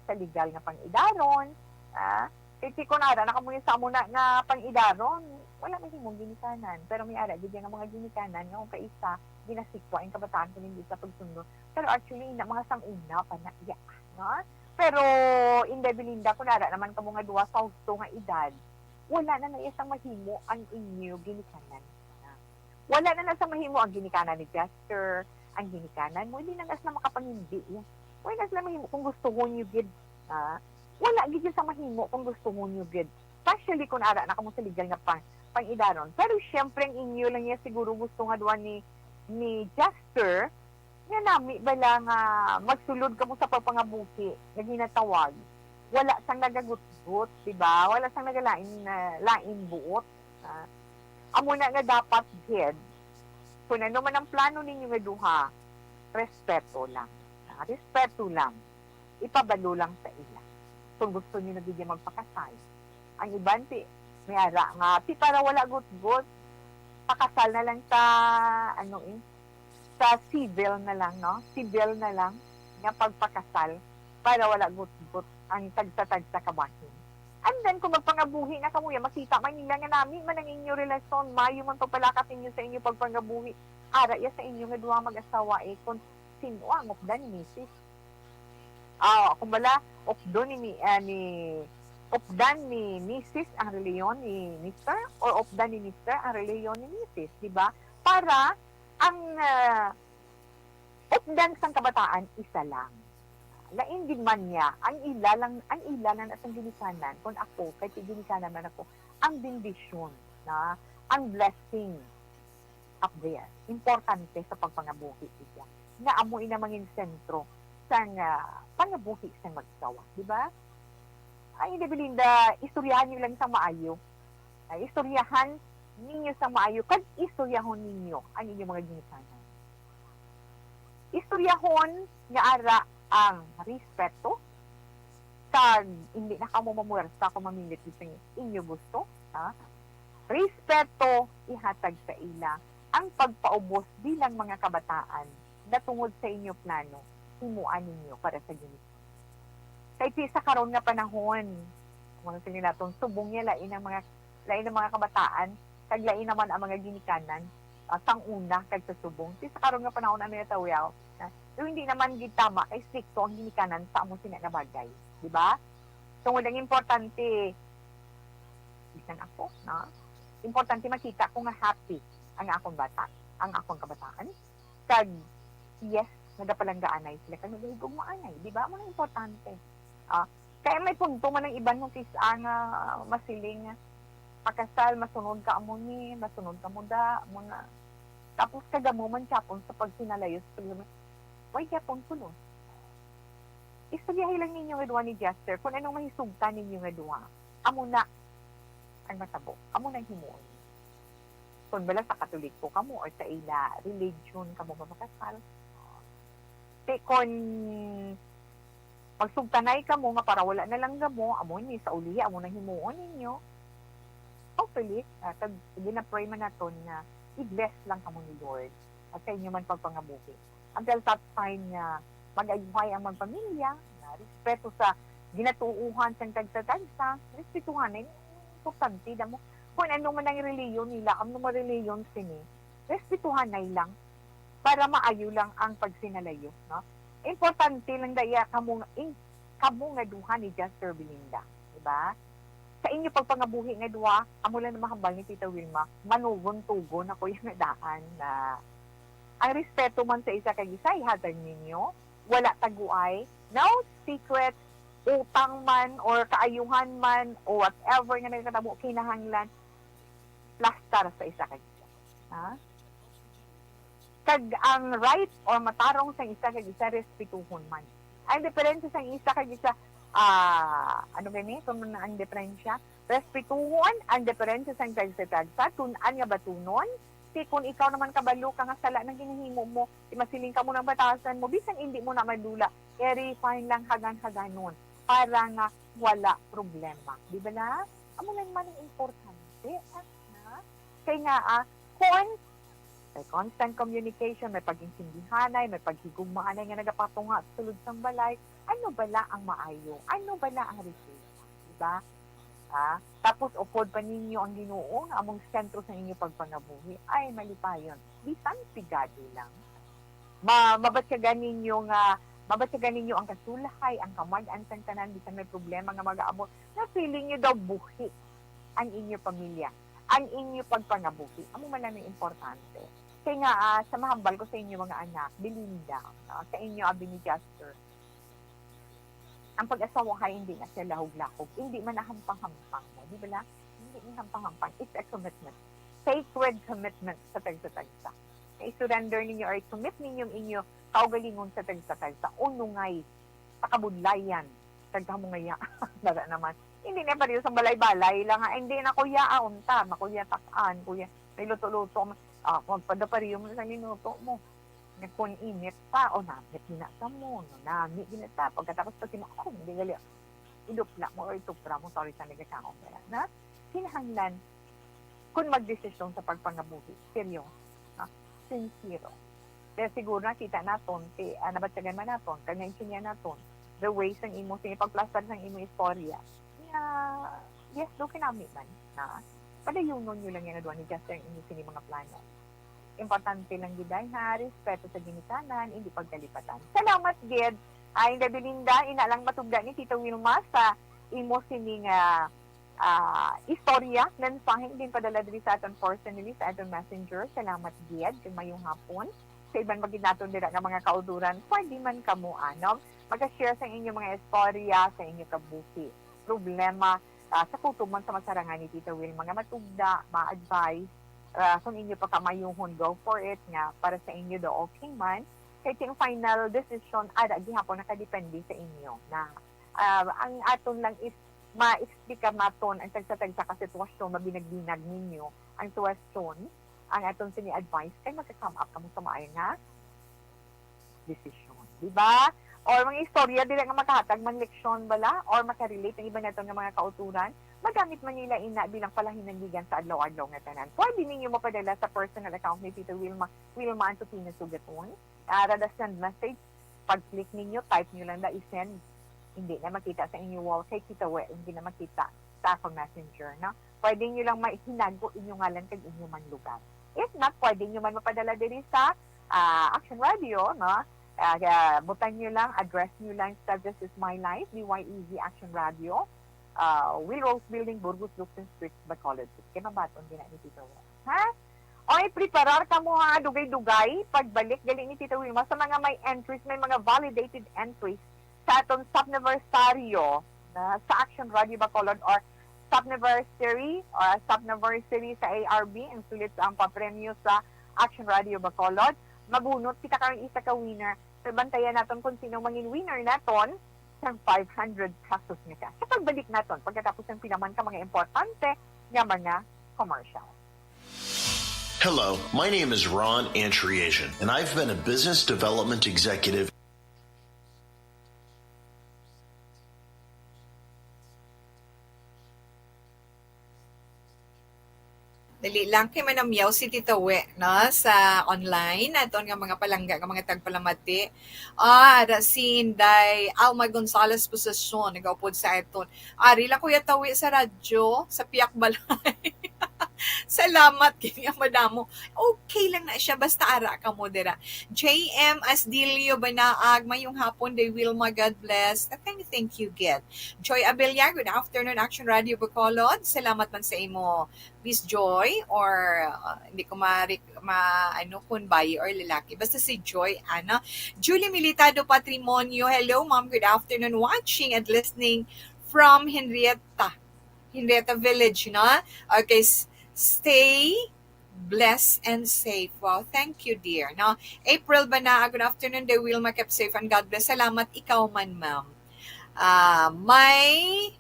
sa legal nga pang-idaron. Ah, kay si kun ara na kamo sa amo na nga pang-idaron, wala mahimong ginikanan. Pero may ara gid nga mga ginikanan nga kung kaisa ginasikwa ang kabataan kung hindi sa pagsundo. Pero actually, ina mga sang-una pa na iya, no? Pero, Inday Belinda, kung ara naman kamo nga duha sa husto nga edad, wala na na iya sang mahimo ang inyo ginikanan. Wala na na sang mahimo ang ginikanan ni Jester, ang ginikanan mo, hindi na nga sila makapangindi. Wala na sila mahimo kung gustuhon niyo gid, ah, wala gid siya sang mahimo kung gustuhon niyo gid. Especially kung ara na kamo sa legal nga pang, pang-idaron. Pero syempre, ang inyo lang niya siguro gusto nga duha ni, ni Jester, nga nami bala nga magsulod kamo sa pagpangabuhi nga ginatawag. Wala sang nagagutgot, di ba? Wala sang nagalain na lain buot. Ah, amo na nga dapat gid, kung ano man ang plano ninyo nga duha, respeto lang. Ah, respeto lang. Ipabalo lang sa ila. Kung gusto niyo na gid magpakasal. Ang iban, ti, may ara nga, ti, para wala gutgot, pakasal na lang sa, ano eh, sa civil na lang, no? Civil na lang nga pagpakasal para wala gutgot ang tagsa-tagsa ka bahin. And then, kung magpangabuhi na kamo, ya, makita man nila nga nami man ang inyo relasyon, mayo man pagpalakat ninyo sa inyo pagpangabuhi, ara ya sa inyo nga duha mag-asawa, eh, kung sino ang updan ni misis. Ah, kung bala, updo ni, ni, ah, ni, updan ni misis ang reliyon ni mister or updan ni mister ang reliyon ni misis, di ba? Para ang, ah, updan sang kabataan isa lang. Lain gid man niya, ang ila lang, ang ila lang na sang ginikanan, kung ako, kay ti ginikanan man ako, ang bendisyon, na, ang blessing up there. Importante sa pagpangabuhi, siya. Nga amo ina mangin sentro sang, ah, pangabuhi sang mag-asawa, di ba? Ay, hindi, Belinda, istoryahan niyo lang sa maayo. Ay, istoryahan ninyo sa maayo, kag istoryahon ninyo ang inyong mga ginikanan. Istoryahon nga ara ang respeto, kag hindi na kamo mamuwersa kung mamilit sa inyo gusto, ha? Respeto ihatag sa ila ang pagpaubos bilang mga kabataan na tungod sa inyo plano, himuan ninyo para sa ginikanan. Kay ti sa karon nga panahon, mga sini naton, subong niya lain ang mga, lain ang mga kabataan, kag lain naman ang mga ginikanan, ah, sang una kag sa subong. Ti sa karon nga panahon, ano yung tawyaw? Na, pero hindi naman gid tama kay stricto ang ginikanan sa amo sina nga bagay, di ba? Tungod ang importante, bisan ako, no? Importante makita ko nga happy ang akong bata, ang akong kabataan. Kag, yes, nagapalanggaanay sila kag nagahigugmaanay, di ba? Mga importante. Ah, kaya may punto man ang iban mo kis-, ah, nga masiling nga pakasal, masunod ka amo ni, masunod ka mo da, mga, tapos kagamo man tyapon sa pagsinalayo sa problema. Why tyapon kuno? Istoryahi lang ninyo nga duha ni Jester kung anong mahisugtan ninyo nga duha. Amo na ang matabo. Amo na ang himuon. Kung bala sa Katoliko kamo or sa ila religion kamo mapakasal, ti kon magsugtanay kamo nga para wala na lang gamo, amo ni sa ulihi, amo nang himuon ninyo. Hopefully, ah, kag gina-pray man naton nga i-bless lang kamo ni Lord at sa inyo man pagpangabuhi. Until that time nga mag-ayuhay ang magpamilya, Respeto sa ginatuohan sang tagsa-tagsa, respetuhanay, importante na mo. Kung ano man ang reliyon nila, ano man reliyon sini, respetuhanay lang para maayo lang ang pagsinalayo, no? Importante lang daya kamo nga, in, kamo nga duha ni Jester Belinda, di ba? Sa inyo pagpangabuhi nga duha, amo lang na mahambal ni Tita Wilma, manugon-tugon ako yung nga daan na ang respeto man sa isa kag isa, ihatag ninyo, wala taguay, no secret, utang man or kaayuhan man o whatever nga nagkatabo, kinahanglan plastar sa isa kag isa. Ha? Kag ang right or matarong sang isa kag isa, respetuhon man. Ang diferensya sang isa kag isa, ah, ano gani? Kung ano ang diferensya? Respetuhon ang diferensya sang tagsa-tagsa, tun-an nga batunon. Ti kun ikaw naman kabalo ka nga sala nang ginahimo mo, ti masiling ka mo nang batasan mo, bisan indi mo na madula, i-refine lang hagan-haganon para nga wala problema. Di ba na? Amo lang man ang importante, ah, na? Kay nga, ah, kon may constant communication, may pag-intindihanay, may paghigugmaanay nga nagapatunga sulod sang balay, ano bala ang maayo? Ano bala ang resulta? Di ba? Ah, tapos upod pa ninyo ang Ginoo nga among sentro sa inyo pagpangabuhi. Ay, malipayon. Bisan pigado lang. Ma mabatyagan ninyo nga, mabatyagan ninyo ang kasulhay, ang kamag-an sang tanan, bisan may problema nga mag-aabot. Na feeling nyo daw buhi ang inyo pamilya, ang inyo pagpangabuhi. Amo man lang ang importante. Kay nga, ah, sa mahambal ko sa inyo mga anak, Belinda, no, sa inyo abi ni Jester, ang pag-asawahay hindi na siya lahog-lahog, hindi man nahampang-hampang mo, di ba la? Hindi ni hampang-hampang. It's a commitment. Sacred commitment sa tagsa-tagsa. Na i-surrender ninyo or i-commit ninyo ang inyo kaugalingon sa tagsa-tagsa. Unungay sa kabudlayan kag kamungaya. Dara naman. Hindi na pareho sang balay-balay lang nga, "Hindi na, kuya, ah, unta, makuya, tak-an, kuya, may luto-luto." Ah, magpada pareho mo sa niluto mo. Nga kung init pa, o namit gina sa mo, no, nami gina ta. Pagkatapos pag simo, "Oh, hindi gali." Idupla mo or itupra mo, sorry sa nagakaon na lang, na kinahanglan kung magdesisyon sa pagpangabuhi, seryoso, no? Sincero. Kaya siguro nakita naton, ti, ah, nabatyagan man naton, kag naintindihan naton, the way sang imo, sa pagplastar sang imo istorya. Nga, yes, do kinami man, na padayunon nyo lang yan, adwa ni Justin, ang inyo sini mga plano. Importante lang gid ay ha, respeto sa ginikanan, hindi pagkalipatan. Salamat gid, ah, Inday Belinda, ina lang matugda ni Tita Wilma sa imo sini nga, ah, istorya, mensahe, din padala diri sa aton personally, sa aton messenger. Salamat gid, kag mayong hapon. Sa iban pa gid naton dira nga mga kauturan, pwede man kamo, ano, mag-share sa inyo mga istorya, sa inyo kabuhi, problema, ah, sa kutob man sa masarangan ni Tita Wilma nga matugda, ma-advise, ah, kung inyo pakamayuhon, go for it, nga para sa inyo do okay man. Kay ang final decision, ada gihapon nakadepende sa inyo na, ah, ang aton lang is ma-explicar naton ang tagsa-tagsa ka sitwasyon, mabinag-binag ninyo ang sitwasyon, ang aton sini advice kay magka-come up kamo sa maayo nga desisyon. Di ba? Or mga istorya dili nga makahatag man leksyon bala or makarelate ang iban naton nga mga kauturan, magamit man nila ina bilang palahinandigan sa adlaw-adlaw nga tanan. Pwede ninyo mapadala sa personal account ni Tita Wilma, Wilma Antotina Sugaton. Ah, rada send message, pag-click ninyo, type nyo lang da, i-send. Hindi na makita sa inyo wall, kay kita wa, hindi na makita sa akong messenger, no? Pwede nyo lang mahinago inyo ngalan kag inyo man lugar. If not, pwede nyo man mapadala diri sa, ah, Action Radio, no? Ah, ah, butang nyo lang, address nyo lang sa This Is My Life, D Y E Z Action Radio, ah, Will Rose Building, Burgos, Lukson Street, Bacolod. Kay mabaton din na ni Tito Ron. Ha? Oy, preparar kamo ha, dugay-dugay, pagbalik gali ni Tita Wilma sa mga may entries, may mga validated entries sa aton Sapniversaryo na sa Action Radio Bacolod or Sapniversary or Sapniversary sa A R B, ang sulit sa ang papremyo sa Action Radio Bacolod. Mabunot kita karon isa ka winner. So, bantayan naton kung sino mangin winner naton sang five hundred pesos nga cash. Sa pagbalik naton, pagkatapos ng pinaman ka mga importante nga mga commercial. Hello, my name is Ron Antriasian, and I've been a business development executive. Dali lang, kay manamyaw si Tita We, no, sa online. Aton nga mga palangga, nga mga tagpalamati. Ah, ara si Inday Alma Gonzalez Possession, nagaupod sa aton. Ari lang, Kuya Tawi, sa radyo, sa Piak Balay. Salamat, kini ang madamo. Okay lang na siya, basta ara ka mo dira. J M Asdilio Banaag, mayong hapon, Day Wilma, God bless. Thank, thank you, Gid. Joy Abella, good afternoon, Action Radio Bacolod. Salamat man sa imo, Miss Joy, or, uh, hindi ko ma, ma, ano, kung bayi or lalaki. Basta si Joy, ano. Julie Militado Patrimonio, hello, ma'am, good afternoon. Watching and listening from Henrietta. Henrietta Village, no? Okay, s-, stay blessed and safe. Wow, thank you, dear, no? April Bana, good afternoon, Day Wilma, keep safe and God bless. Salamat, ikaw man, ma'am. Ah, may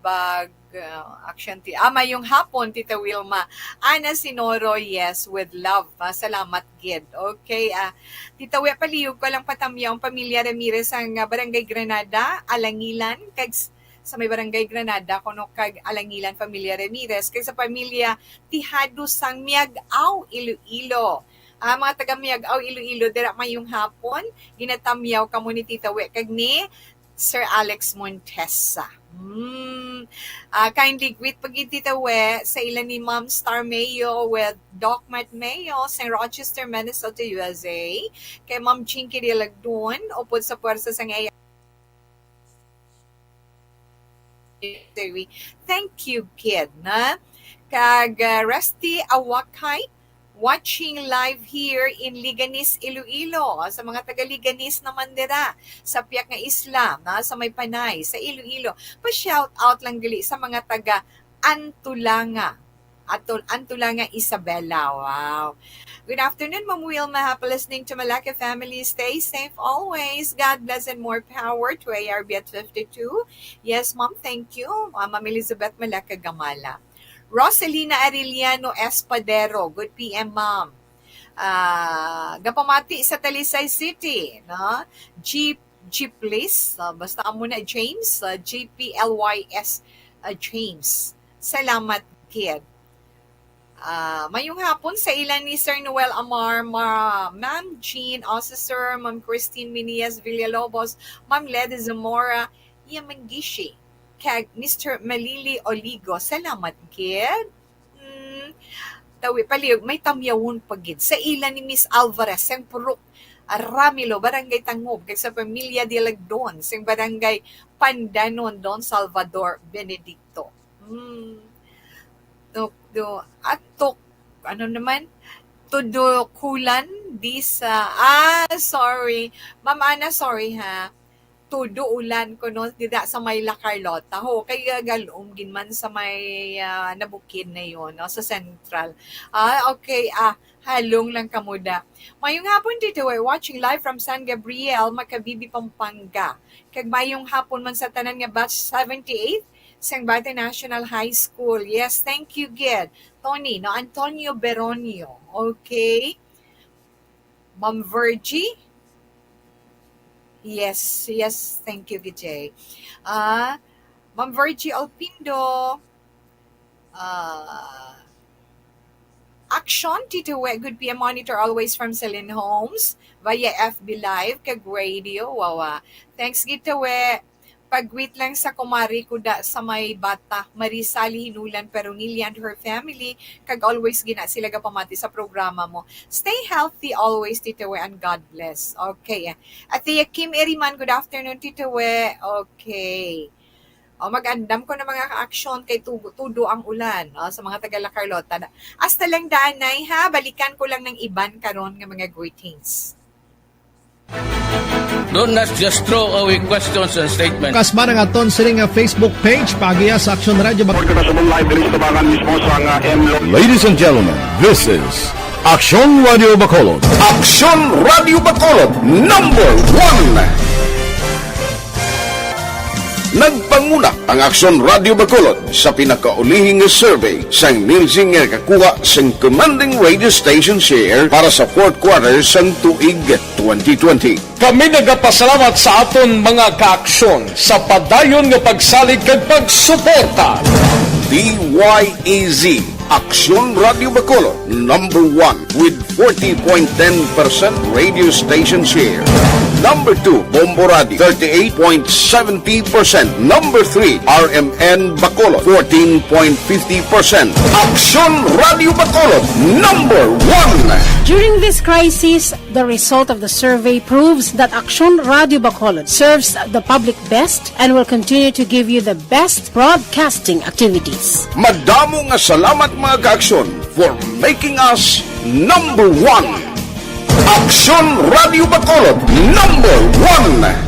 bag, ah, action ti-, ah, mayong hapon, Tita Wilma. Ana Sinoro, yes, with love. Ah, salamat, gid. Okay, ah, Tita Wi, palihog ko lang patamyaw ang pamilya Ramirez sa, ah, Barangay Granada, Alangilan, kag s-, sa may Barangay Granada, kuno kag Alangilan, pamilya Ramirez, kag sa pamilya Tijado sang Miag-aw, Iloilo. Ah, mga taga Miag-aw, Iloilo, dira mayong hapon, ginatamyaw kamo ni Tita Wi kag ni Sir Alex Montesa. Hmm. Ah, kindly greet pa gid, Tita We, sa ila ni Ma'am Star Mayo with Doc Mart Mayo, sa Rochester, Minnesota, U S A. Kay Ma'am Jinky Dilagdon, upod sa puwersa sang A R. Thank you, kid, na. Kag, ah, Rusty Awakay, watching live here in Leganes, Iloilo. Sa mga taga Leganes naman dira, sa piyak nga isla, na, sa may Panay, sa Iloilo. Pa-shout out lang gali sa mga taga Antulanga. Atul-, Antulanga, Isabela. Wow. Good afternoon, Ma'am Wilma. Happy listening to Malacca family. Stay safe always. God bless and more power to A R B at fifty-two. Yes, Ma'am. Thank you. Ah, Ma'am Elizabeth Malacca Gamala. Roselina Arellano Espadero. Good P M, Ma'am. Ah, gapamati sa Talisay City, no? G-, Gplis, ah, basta amo na, James, ah, G P L Y S, ah, James. Salamat, kid. Ah, mayong hapon sa ila ni Sir Noel Amar, Ma-, Ma'am Jean Osisor, Ma'am Christine Minias Villalobos, Ma'am Leda Zamora, Yamangishi, kag Mister Malili Oligo. Salamat, kid. Hmm, tawi palihog, may tamyawon pa gid sa ila ni Miss Alvarez, sang Purok Ramilo, Barangay Tangob, kag sa pamilya Dilagdon, sang Barangay Pandanon, Don Salvador Benedicto. Hmm. Do, do, atok, ano naman? Tudukulan, di sa, ah, sorry. Ma'am Ana, sorry ha. Tudo ulan kuno dida sa may La Carlota. Ho, kay, ah, galom gid man sa may, ah, nabukid na yon, no, sa Central. Ah, okay. Ah, halong lang kamo da. Mayong hapon, Tito. We're watching live from San Gabriel, Makabibi, Pampanga. Kag mayong hapon man sa tanan nga batch seventy-eight, Sangbate National High School. Yes, thank you, gid. Tony, no, Antonio Beronio. Okay. Ma'am Virgie? Yes, yes, thank you, Vijay. Ah, Ma'am Virgie Alpindo. Ah, Action, Tito We, good P M monitor always from Celine Homes via F B Live kag radio. Wawa. Thanks, Tito We. Pag-greet lang sa kumari ko da sa may Bata, Marisali Hinulan Perunilla and her family, kag always gina sila gapamati sa programa mo. Stay healthy always, Tito We, and God bless. Okay. Ate Kim Eriman, good afternoon, Tito We. Okay. O, mag-andam ko ng mga ka-action kay tugo, tudo ang ulan, o, sa mga taga La Carlota. Hasta lang daan, Nay, ha? Balikan ko lang ng iban karon nga mga greetings. Don't not just throw away questions and statements. Kasma nga aton sini nga Facebook page, paagiha sa Action Radio Bac- Report ka na sa live diri sa Tabangan mismo sa nga M L O. Ladies and gentlemen, this is Action Radio Bacolod. Action Radio Bacolod, number one. Nagpanguna ang Action Radio Bacolod sa pinakaulihi nga survey sang Nielsen nga nakakuha sang commanding radio station share para sa fourth quarter sang tuig twenty twenty. Kami nagapasalamat sa aton mga kaaksyon sa padayon nga pagsalig kag pagsuporta. D Y E Z, Aksyon Radio Bacolod, number one with forty point ten percent radio station share. Number two, Bombo Radio, thirty-eight point seventy percent. Number three, R M N Bacolod, fourteen point fifty percent. Aksyon Radio Bacolod, number one. During this crisis, the result of the survey proves that Aksyon Radio Bacolod serves the public best and will continue to give you the best broadcasting activities. Madamo nga salamat, mga ka-Aksyon, for making us number one. Aksyon Radio Bacolod, number one.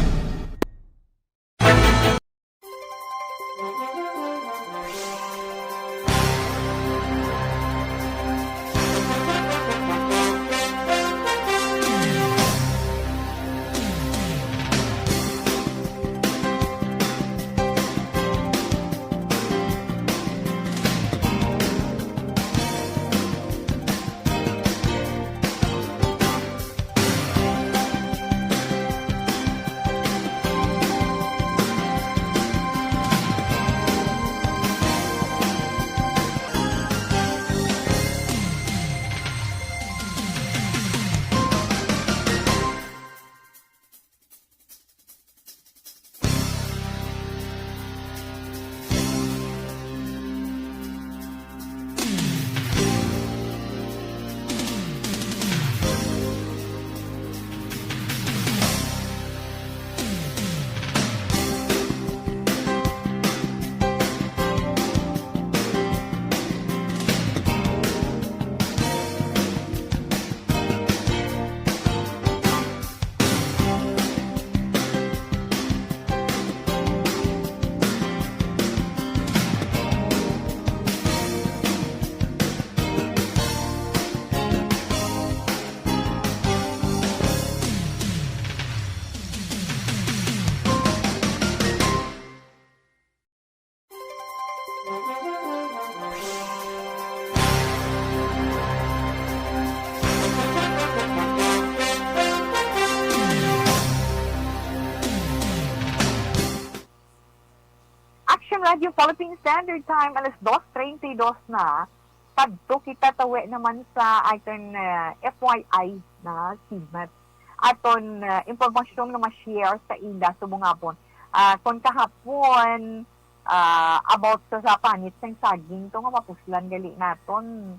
Action Radio Philippine Standard Time, alas dos treinta y dos na. Padto kita tawi naman sa aton, ah, F Y I na segment. Aton, ah, impormasyon nga ma-share sa ila subong hapon. Ah, kon kahapon, ah, about sa, sa panit sang saging to nga mapuslan gali naton.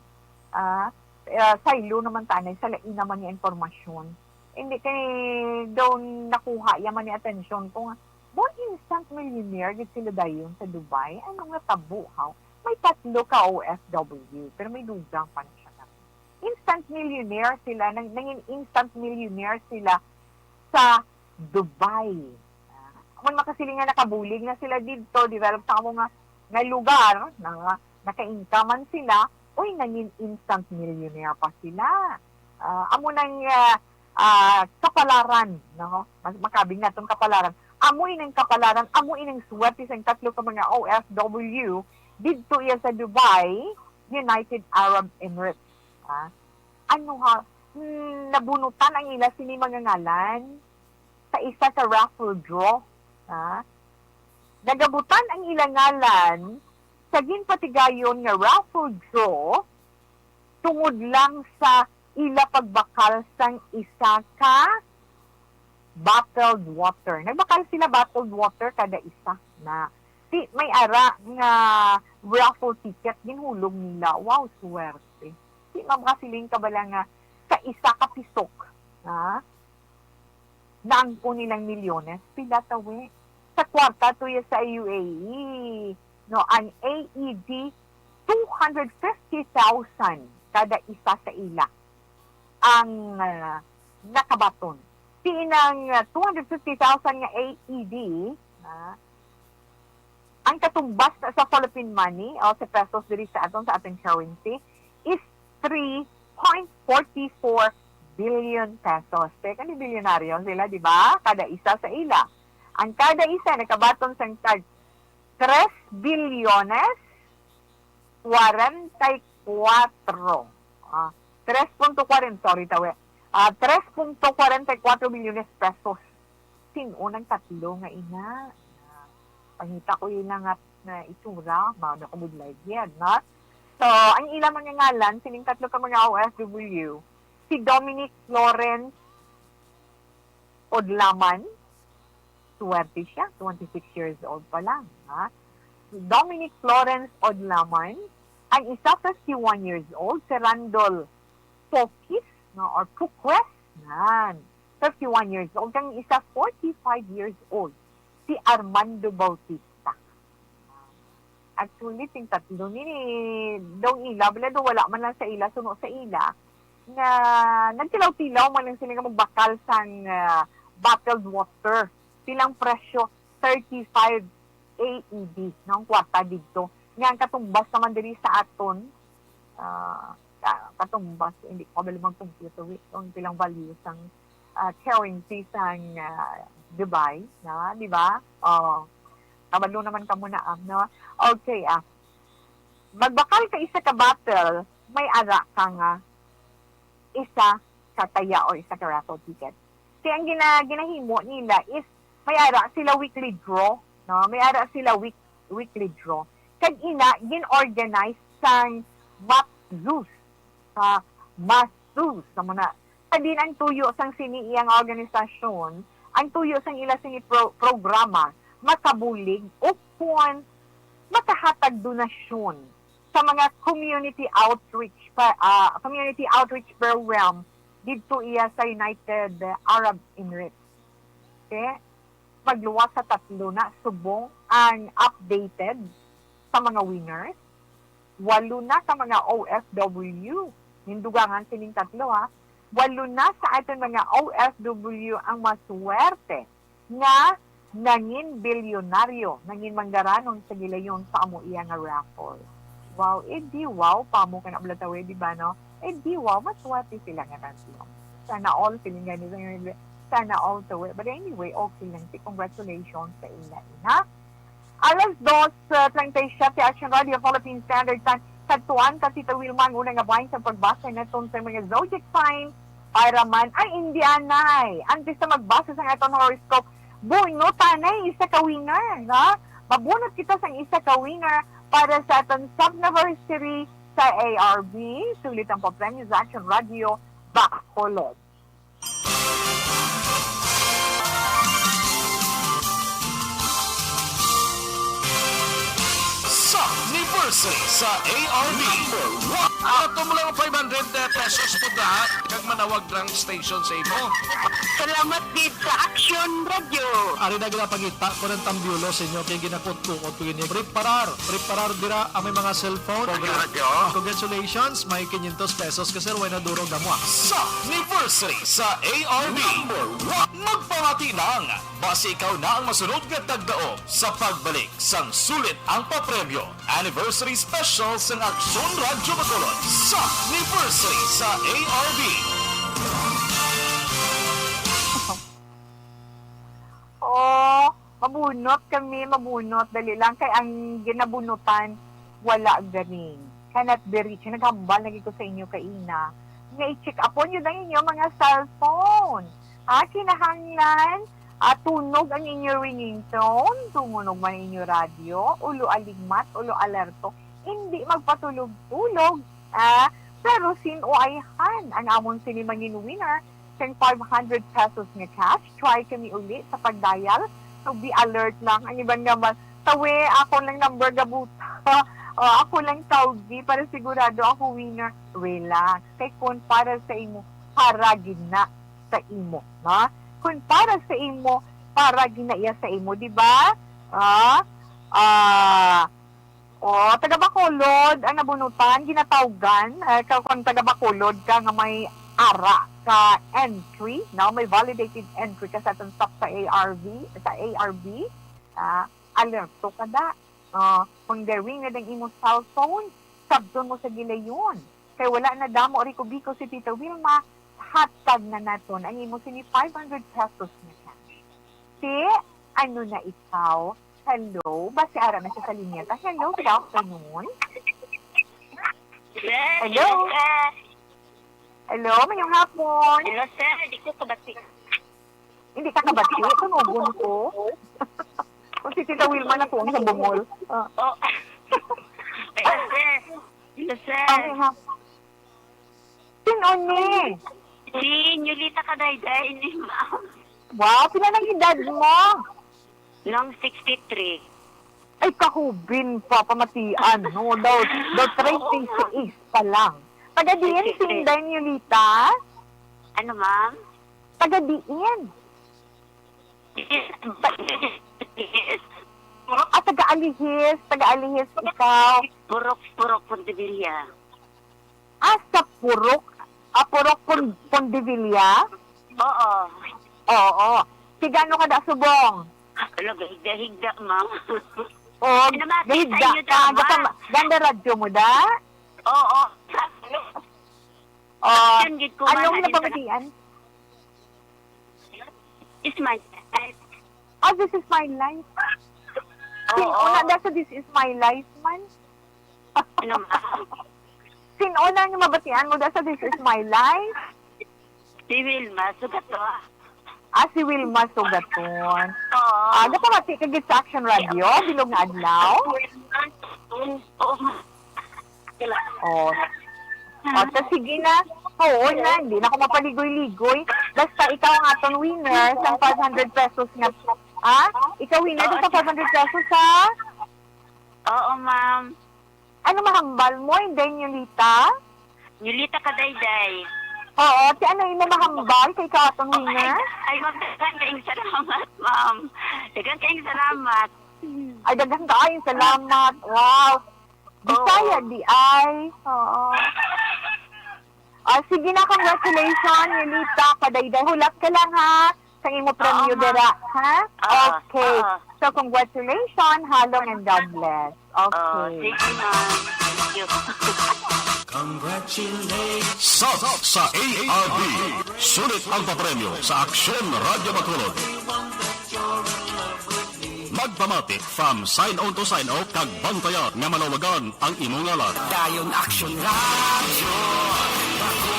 Ah, ah, saylo naman tanay sa lain naman nga impormasyon. Hindi kay daw nakuha ya man ni atensyon ko nga, "Mo instant millionaire gid sila dayon sa Dubai? Ano nga tabo, haw?" May tatlo ka O F W, pero may dugang pa na siya. Instant millionaire sila, nang, nangin instant millionaire sila sa Dubai. Ah, amon makasiling nga nakabulig na sila didto, develop sa amo nga, nga lugar, na, naka-income man sila, uy, nangin instant millionaire pa sila. Ah, amo nang, ah, ah, kapalaran, no? Mas makabig naton kapalaran. Amo ining kapalaran, amo ining swerte sang tatlo ka mga O F W didto iya sa Dubai, United Arab Emirates. Ah, ano ha, hmm, nabunutan ang ila sini mga ngalan sa isa ka raffle draw. Ah, nagabutan ang ila ngalan sa ginpatigayon nga raffle draw tungod lang sa ila pagbakal sang isa ka bottled water. Nagbakal sila bottled water kada isa na. Ti, may ara nga raffle ticket ginhulog nila. Wow, swerte. Ti, makasiling ka bala nga sa isa ka pisok, ha? Naangkon nilang milyones, pila tawi? Sa kwarta to ya sa U A E, no, ang A E D, two hundred fifty thousand kada isa sa ila ang, ah, nakabaton. Ti inang, ah, two hundred fifty thousand nga A E D, ah, ang katumbas na sa Philippine money o sa pesos diri sa aton, sa ating currency, is three point forty-four billion pesos. Kaya kani bilyonaryo sila, di ba? Kada isa sa ila. Ang kada isa nakabaton sang tag tres bilyones kwarenta y kuwatro. Ah, tres punto kwarenta, sorry, tawi. Ah, tres punto kwarenta y kuwatro bilyones pesos. Sin-o nang tatlo nga ina? Ah, pangita ko ina nga, nga itsura, mao na kumudlay gid, no? So, ang ila mga ngalan, sining tatlo ka mga O F W, si Dominic Lawrence Odlaman, suwerte siya, twenty-six years old pa lang, ha? Si Dominic Lawrence Odlaman, ang isa fifty-one years old, si Randall Pokis, no, or Puques, yan, fifty-one years old, kang isa forty-five years old, si Armando Bautista. Actually, sing tatlo ni, ni Dong Ila, bala do wala man lang sa ila, suno sa ila, nga nagtilaw-tilaw man lang sila nga magbakal sang, ah, bottled water. Silang presyo, thirty-five A E D, no, ang kwarta didto. Nga ang katumbas naman diri sa aton, ah, ka-, katumbas, hindi ko kabalo mag-compute, wait, kung pilang value sang, ah, currency sang, ah, Dubai, na, di ba? Oh, kabalo naman ka muna, ah, no? Okay, ah. Magbakal ka isa ka bottle, may ara ka nga isa ka taya o isa ka raffle ticket. Kaya ang gina-, ginahimo nila is may ara sila weekly draw, no? May ara sila week-, weekly draw. Kag ina, gin-organize sang Matzus, sa Matzus, sa muna. Sa din ang tuyo sang sini iyang organisasyon, ang tuyo sang ila sini pro-, programa, makabulig o kon makahatag donasyon sa mga community outreach pa, ah, community outreach program didto iya sa United Arab Emirates. Okay? Magluwas sa tatlo na subong ang updated sa mga winners. Walo na ka mga O F W. Nindugangan sining tatlo, ha. Walo na sa aton mga O F W ang maswerte nga nangin bilyonaryo, nangin manggaranon sa gilayon sa amo iya nga raffle. Wow, eh di wow, pamo ka na blatawe, di ba, no? Eh di wow, maswerte sila nga tatlo. Sana all, feeling gani sa, sana all to it. But anyway, okay lang. Si congratulations sa ila, ha? Alas dos, uh, treinta y siete, Action Radio Philippine Standard Time. Kadtuan ta, Tita Wilma, ang una nga bahin sa pagbasa naton sa mga zodiac sign para man ay Indianay. Antes na magbasa sa aton horoscope, bunutanay isa ka winner, ha? Mabunot kita sang isa ka winner para sa aton subniversary sa A R B. Sulit ang papremyo sa Action Radio Bacolod. Subniversary sa A R B. Number one. Ato mo lang five hundred pesos po na, kag manawag ng station sa imo. Salamat gid sa Action Radio. Ari na ginapangita ko ng tambyulo sa inyo kay ginakot-kuot ko ini. Preparar, preparar dira ang may mga cellphone. Radyo. Congratulations, may quinientos pesos ka, sir, way na duro gamwa. Subniversary sa A R B. Number one. Magpamati lang. Basi ikaw na ang masunod nga tagdaog sa pagbalik sang sulit ang papremyo. Anniversary Special sang Aksyon Radyo Bacolod. Subniversary sa A R B. Oh, mabunot kami, mabunot. Dali lang, kay ang ginabunutan, wala ganing. Cannot be reached. Naghambal lagi ko sa inyo kaina nga i-check upon yun ang inyo mga cellphone. Ah, kinahanglan, ah, tunog ang inyo ringing tone, tumunog man inyo radyo, ulo aligmat, ulo alerto, hindi magpatulog-tulog, ah, pero sin-o ayhan ang amon sini mangin winner, kang five hundred pesos nga cash. Try kami uli sa pag-dial. So, be alert lang. Ang iban nga man, "Tawe, ako lang number gabuta." O, "Ako lang tawgi para sigurado ako winner." Relax. Kay kung para sa imo, para gid na sa imo, ha? Kung para sa imo, para gid na iya sa imo, di ba? Ah, ah, Oh, taga Bacolod ang nabunutan, ginatawgan, eh, ka-, kung taga Bacolod ka nga may ara ka entry, no? May validated entry ka sa atong stop sa A R V, sa A R V, ah, alerto ka da. Oh, kung garing na ang imong cellphone, sabton mo sa gilayon. Kay wala na damo, Rico Bico, si Tita Wilma, hatag na naton ang imo sini five hundred pesos nga cash. Si, ano na ikaw? Hello? Basi ara na siya sa linya ta. Hello, good afternoon. Sir, Hello? hello, sir. Hello, mayong hapon. Hello, sir. Di ko kabati. Hindi ka kabati? Tunugon ko. Kung si Tita Wilma na tuwang sa bungol. Ah. Oh. Hello, sir. Kasi, okay, ha? Sino ni? Si Yulita Kadayday ni, ma'am. Wow, pila na edad mo? Nung sixty-three. Ay, kahubin pa, pamatian, no? Daw, daw thirty-six pa lang. Taga diin si Inday Yulita? Ano, ma'am? Taga diin? Yes. Ah, taga Alihis, taga Alihis ikaw. Purok, Purok, Pontevilla. Ah, sa Purok? Ah, Purok Pon-, Pondevilla? Oo. Oo. Sigano ka da subong? Ala, gahigda-higda, ma'am. Oh, gahigda ka. Ganda radyo mo da? Oo. Oh, anong napamatian? It's my life. Oh, this is my life. Oo. Sin-o na da sa This Is My Life man? Ano, ma'am? Sin-o na ang mabatian mo da sa This Is My Life? Si Wilma Sugaton. Ah, si Wilma Sugaton. Oo. Ah, gapamati ka gid sa Action Radio, bilog nga adlaw. Oo, ma'am. Oh. Oh, ta sige na. Oo na, hindi na ako mapaligoy-ligoy. Basta ikaw ang aton winner sa five hundred pesos nga, ah? Ikaw winner sa five hundred pesos, ha? Oo, ma'am. Ano mahambal mo, Inday Yulita? Yulita Kadayday. Oo, ti ano imo mahambal kay ikaw aton winner? Ay, ay, ma'am, daghan kayong salamat, ma'am. Daghan kayong salamat. Ay, daghan kayong salamat. Wow. Bisaya di ay. Oo. Ah, sige na, congratulations, Yulita Kadayday. Hulat ka lang, ha? Sa imo premyo dira, ha? Oo, okay. So, congratulations, halong, and God bless. Okay. Sige, ma'am. Thank you. Congratulations. Sat sa A R D. Sulit ang papremyo sa Aksyon Radyo Bacolod. Magpamati from sign on to sign off kag bantayan nga malawagan ang imo ngalan. Dayon Aksyon Radyo.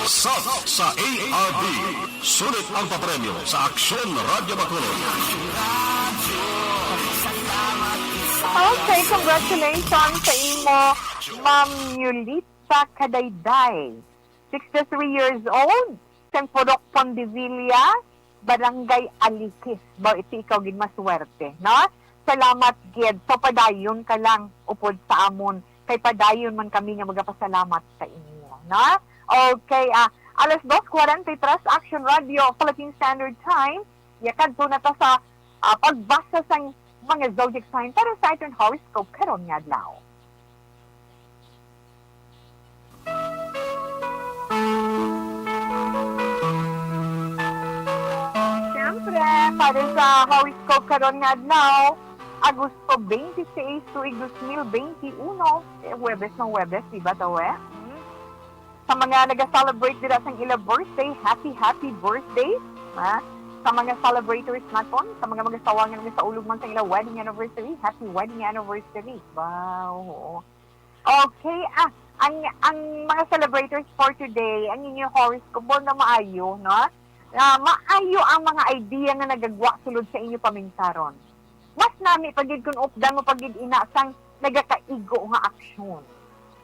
Sat sa A R D. Sulit ang papremyo sa Aksyon Radyo Bacolod. Okay, congratulations sa imo, Ma'am Yulita Kadayday. Sixty-three years old, sang Purok Pondevilla, Barangay Alihis. Ba, iti ikaw gid maswerte, no? Salamat gid. So, padayon ka lang upod sa amon. Kay padayon man kami nga magapasalamat sa inyo, no? Okay, ah, alas dos kwarenta y tres, Action Radio, Philippine Standard Time. Yakadto na ta sa, ah, pagbasa sang mga zodiac sign para sa aton horoscope karon nga adlaw. Siyempre, para sa horoscope karon nga adlaw, Agosto twenty-six, tuig dos mil twenty-uno, eh, Huwebes ng Huwebes, di ba, tawe? Hmm? Sa mga nag-celebrate dira sang ila birthday, happy, happy birthday, ha? Sa mga celebrators naton, sa mga magasawa nga nagasaulog man sa ila wedding anniversary, happy wedding anniversary. Wow, oo. Okay, ah, ang, ang mga celebrators for today, ang inyo horoscope, na maayo, no? Na maayo ang mga idea nga nagagwa sulod sa inyo pamingkaron. Mas nami pa gid kung updan mo pa gid ina sang nagakaigo nga aksyon.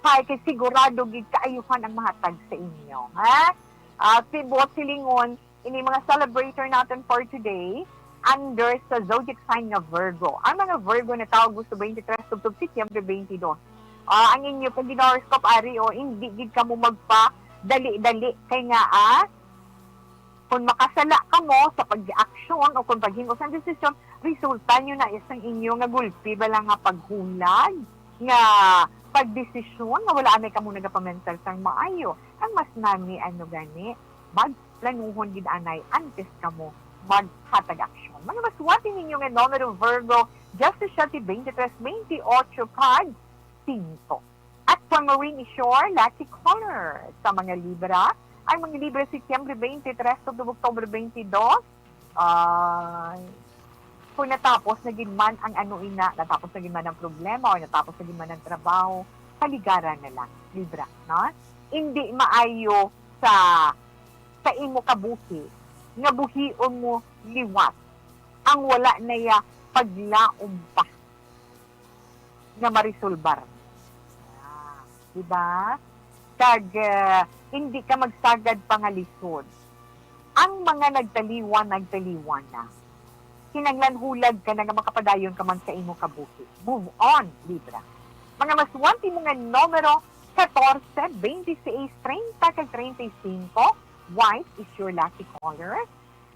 Kay, kay sigurado gid kaayuhan ang mahatag sa inyo, ha? Ah, si buot silingon, ini mga celebrator natin for today, under sa zodiac sign nga Virgo. Ang mga Virgo natawo Agosto twenty-three tubtob Setyembre twenty-two. Ah, ang inyo pag horoscope ari, o, hindi gid kamo magpa dali-dali kay nga, ah, kung makasala kamo sa pag-aksyon o kung paghimo sang desisyon, resulta nyo na isang inyo nga gulpi bala nga paghulag, nga pagdesisyon nga wala anay kamo nagapamentar sang maayo. Ang mas nami ano gani, magplanuhon gid anay antes kamo maghatag aksyon. Mga maswati ninyo nga numero, Virgo, disisiete, twenty-tres, twenty-ocho kag cinco. Aquamarine is your lucky color. Sa mga Libra, ang mga Libra, Setyembre twenty-tres tubtob Oktubre twenty-dos, ah, kung natapos na gid man ang ano ina, natapos na gid man ang problema, o natapos na gid man ang trabaho, paligaran na lang, Libra, no? Hindi maayo sa, sa imo kabuhi nga buhion mo liwat ang wala na ya paglaom pa nga marisolbar. Ah. Diba? Kag, ah, hindi ka magsagad pangalisod. Ang mga nagtaliwan, nagtaliwan na. Kinahanglan hulag ka na nga makapadayon ka man sa imo kabuhi. Move on, Libra. Mga maswerte mo nga numero, katorse, bente seis, treinta, kag treinta y cinco. White is your lucky color.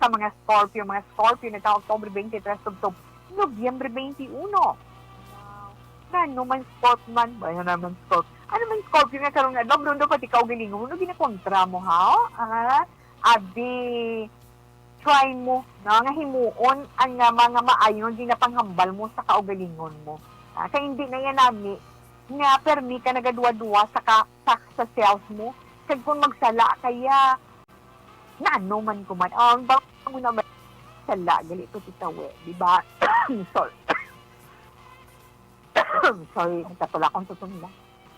Sa mga Scorpio, mga Scorpio na taong October twenty-three tubtob Nobyembre twenty-one. Wow. Ano man Scorp-, man, ba, ano naman Scorp-, ano man Scorpio nga karon nga adlaw, Bruno, pati kaugalingon mo, ginakontra mo, ha? Ah, abi, try mo, no, nga himuon ang, ah, mga maayo nga ginapanghambal mo sa kaugalingon mo. Ah, kay hindi na yan nami nga permi ka nagaduwa-duwa sa ka-, sa, sa self mo. Kag kung magsala kaya, na ano man ko man. Ang bang mo naman sala, gali ko titawi, di ba? Sorry. Sorry, nagkatula akong tutong na.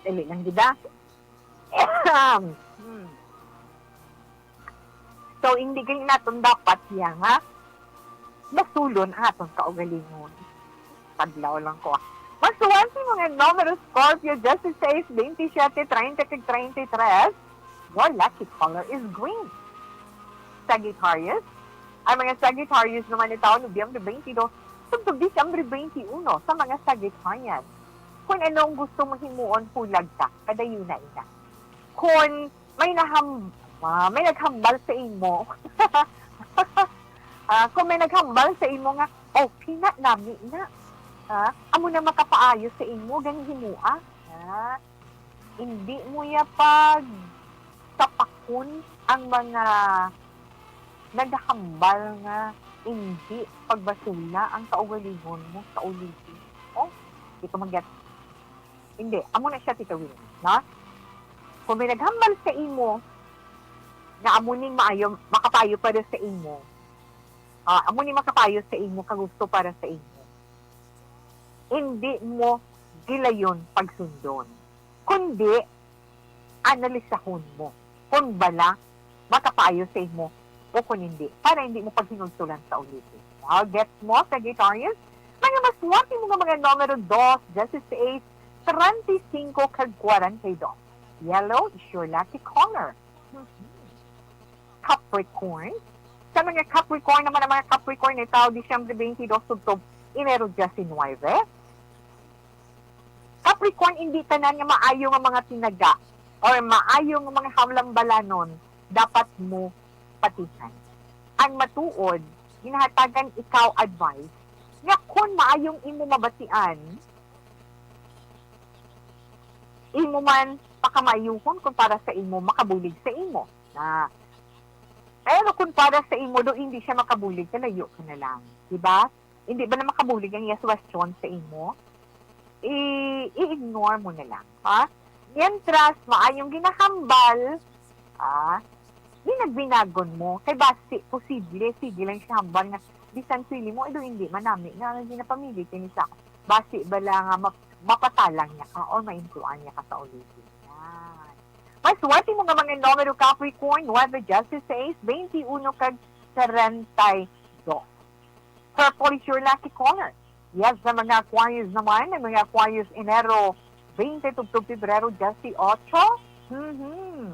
Dali lang, di ba? Hmm. So, hindi gani naton dapat siya nga basulon ang aton kaugalingon. Padlaw lang ko. Maswerte mo nga numero, Scorpio, diyesisais, bentisiete, treinta, kag treinta y tres. Your lucky color is green. Sagittarius. Ang mga Sagittarius naman ni taon Nobyembre twenty-two tubtob Disyembre twenty-one sa mga Sagittarian. Kung anong gusto mo himuon, hulag ka, padayon na ina. Kung may naham-, ah, may naghambal sa imo, ah, kung may naghambal sa imo nga, "Okay na, nami na." Ah, amo na makapaayo sa imo, gani himoa. Ah, hindi mo ya pag sapakon ang mga naghambal nga hindi pagbasula ang kaugalingon mo sa ulihi. Oh, di ko mag-get. Hindi, amo na siya, Tita Wilma, no? Kung may naghambal sa imo, nga amo ning maayo, makapayo para sa imo, ah, amo ning makapayo sa imo, kagusto para sa imo, hindi mo gilayon pagsundon, kundi analisahon mo kung bala makapayo sa imo o kung hindi, para hindi mo paghinultulan sa ulihi. Now, gets mo, Sagittarius? Mga maswerte mo nga mga numero dos, diyesisais, treinta y cinco, kag kwarenta y dos. Yellow is your lucky color. Mhm. Capricorn. Sa mga Capricorn naman, ang mga Capricorn ni taon Disyembre twenty-two tubtob Enero diecinuebe. Capricorn, hindi tanan nga maayo nga mga tinaga or maayo nga mga hamlambalanon dapat mo patihan. Ang matuod, ginahatagan ikaw advice nga kon maayong imo mabatian, imo man pakamaayuhon kung para sa imo, makabulig sa imo na. Pero kung para sa imo do hindi siya makabulig, kalayo ka na lang, di ba? Hindi ba na makabulig ang iya suwestyon sa imo? I-, i-ignore mo na lang, ha? Mientras maayong ginahambal, ah, ginagminagon mo. Kay basi, posible, sige lang siya hambal nga, bisan pili mo, "Ay, do, hindi man nami nga, nga ginapamili kini sa ako." Basi bala nga map-, mapatalang niya ka or maimpuan niya ka sa ulihi. Yan. Maswerte mo nga mga numero, Capricorn, nuebe, diyesisais, bente uno, kag treinta y dos. Purple is your lucky color. Yes, sa mga Aquarius naman, ang mga Aquarius Enero twenty tubtob Pebrero dieciocho. Mhm.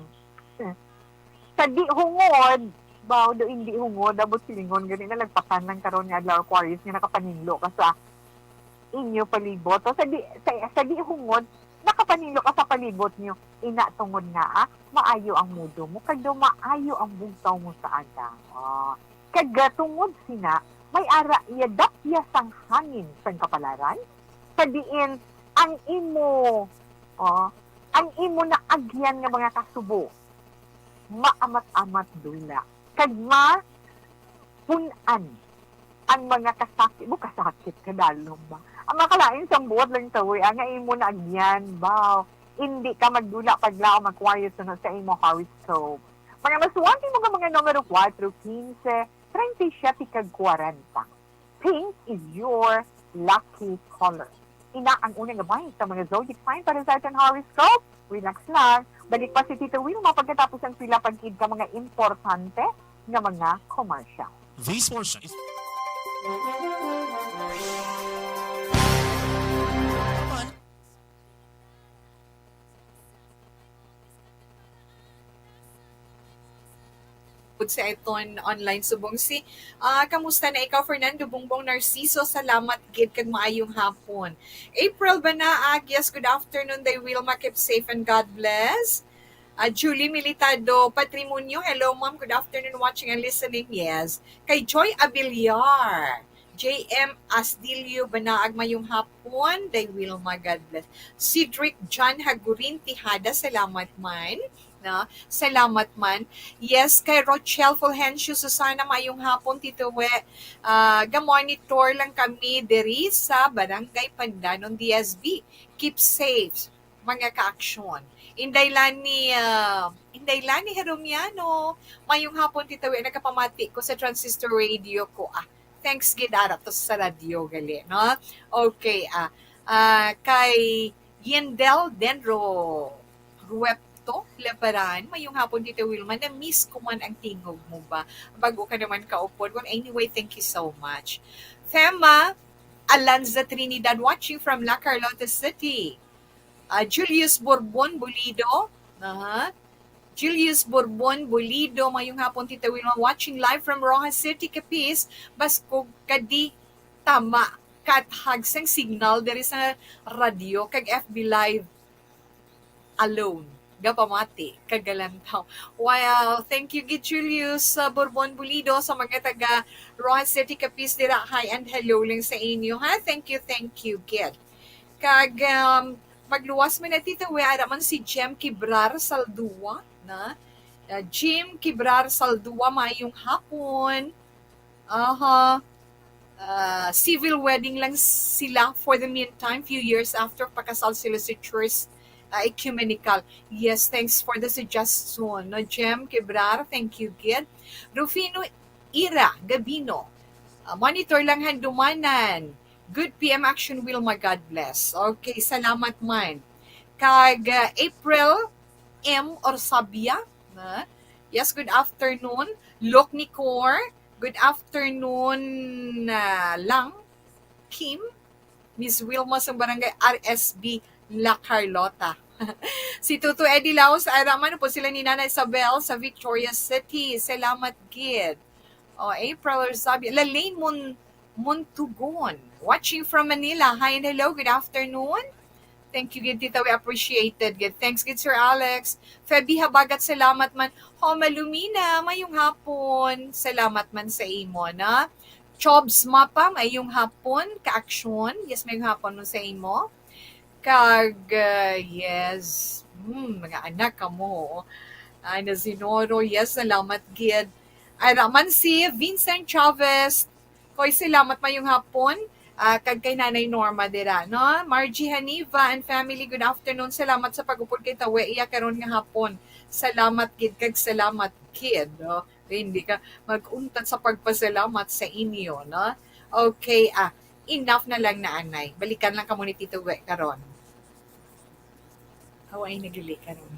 Sa di hungod, baw do hindi hungod, abot silingon, gani na lagpakan lang karon nga adlaw, Aquarius, nga nakapaninglo ka sa inyo palibot. O sa di, sa, sa di hungod, nakapaninglo ka sa palibot niyo. Ina tungod nga, ah, maayo ang mudo mo, kag daw maayo ang bugtaw mo sa aga. Ah, kag, ah, tungod sina, may ara iya dapya sang hangin sang kapalaran, sa diin ang imo, oh, ang imo naagyan nga mga kasubo, maamat-amat dula, kag ma-, pun-an ang mga kasakit, mo kasakit, kadalom ba? Ang mga kalain sang buot lang tawi, ah, nga imo naagyan, baw. Hindi ka magdula paglaom, Aquarius, suno sa imo horoscope. Mga maswerte mo nga mga numero kuwatro, kinse, treinta y siete, kag kwarenta. Pink is your lucky color. Ina ang unang gabay sa mga zodiac sign para sa aton horoscope. Relax lang. Balik pa si Tito Wilma pagkatapos ang pila pagkid ka mga importante nga mga commercial. This portion is... pud sa aton online subong si, ah, kamusta na ikaw, Fernando Bongbong Narciso? Salamat gid kag maayong hapon. April Banaag, yes, good afternoon, Day Wilma, keep safe and God bless. Ah, Julie Militado Patrimonio, hello, ma'am, good afternoon, watching and listening, yes. Kay Joy Abiliar, J M Asdilio Banaag, mayong hapon, Day Wilma, God bless. Cedric John Hagurin Tejada, salamat man. No? Salamat man. Yes, kay Rochelle Fulgencio Susana, mayong hapon, Tito We. Ah, ga-monitor lang kami diri sa Barangay Pandanon, D S B. Keep safe, mga kaaksyon. Inday Lani, ah, Inday Lani Heromiano, mayong hapon, Tito We. Nagapamati ko sa transistor radio ko. Ah, thanks gid ara to sa radyo gali, no? Okay, ah, ah, kay Yendel Denro Ruepto Leparan, mayong hapon, Tito Wilma. Na-miss ko man ang tingog mo ba? Bago ka naman kaupod. Well, anyway, thank you so much. Fema Alanza Trinidad, watching from La Carlota City. Ah, Julius Borbon Bulido. Aha. Julius Borbon Bulido, mayong hapon, Tita Wilma. Watching live from Roxas City, Capiz. Baskog kadi tama kathag sang signal diri sa radyo kag F B Live alone. Gapamati kag galantaw. Wow, thank you gid, Julius, sa Borbon Bulido, sa mga taga Roxas City, Capiz dira. Hi and hello lang sa inyo, ha? Thank you, thank you gid. Kag, um, magluwas man na, Tita We, ara man si Jem Kibrar Saldua, na? Uh, Jim Kibrar Saldua, maayong hapon. Aha. Uh, civil wedding lang sila for the meantime, few years after, pakasal sila sa church, uh, ecumenical. Yes, thanks for the suggestion, no, Jem Kibrar, thank you gid. Rufino Ira Gabino, uh, monitor lang, Handumanan. Good P M action, Wilma, God bless. Okay, salamat man. Kag, uh, April M Orsabia, na? Yes, good afternoon. Lok Nicor, good afternoon, uh, lang. Kim, Miss Wilma sa barangay R S B La Carlota. Si Tuto Eddie Laos, ara man po sila ni Nana Isabel sa Victoria City. Salamat gid. Oh, April Orsabia. Lalaine Mon-, Montugon. Watching from Manila. Hi and hello. Good afternoon. Thank you gid, Tita. We appreciate it gid. Thanks gid, Sir Alex. Feby Habagat, salamat man. Homa Lumina, mayong hapon. Salamat man sa imo, na? Chobs Mapa, mayong hapon. Kaaksyon. Yes, mayong hapon mo sa imo. Kag, uh, yes, hmm, mga anak kamo. Ana Zinoro, yes, salamat gid. Ara man si Vincent Chavez. Koy, salamat, mayong hapon. Ah, kag kay Nanay Norma dira, no? Margie Haniva and family, good afternoon. Salamat sa pag-upod kay Tawe iya karon nga hapon. Salamat gid kag salamat gid, no? Kay hindi ka mag-untat sa pagpasalamat sa inyo, no? Okay, ah, enough na lang na anay. Balikan lang kamo ni Tito We karon. Aw, ay, nagali karon.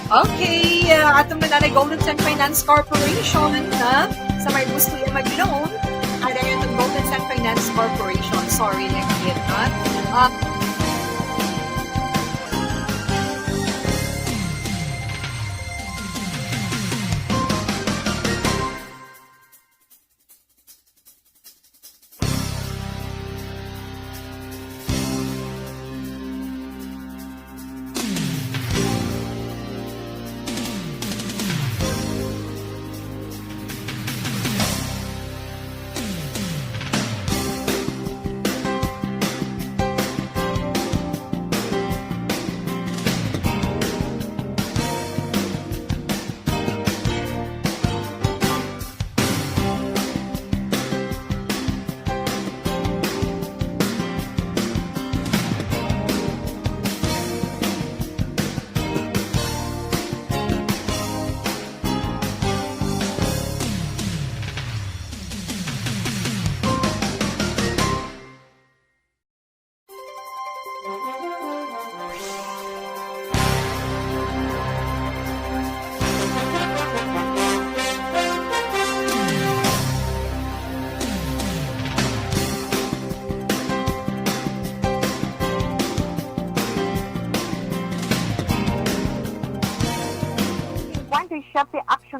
Okay, uh, ato man anay Golden Sand Finance Corporation, ha? Sa may gusto iya mag-loan, anay atong Golden Sand Finance Corporation. Sorry, lang yun, ha? Uh,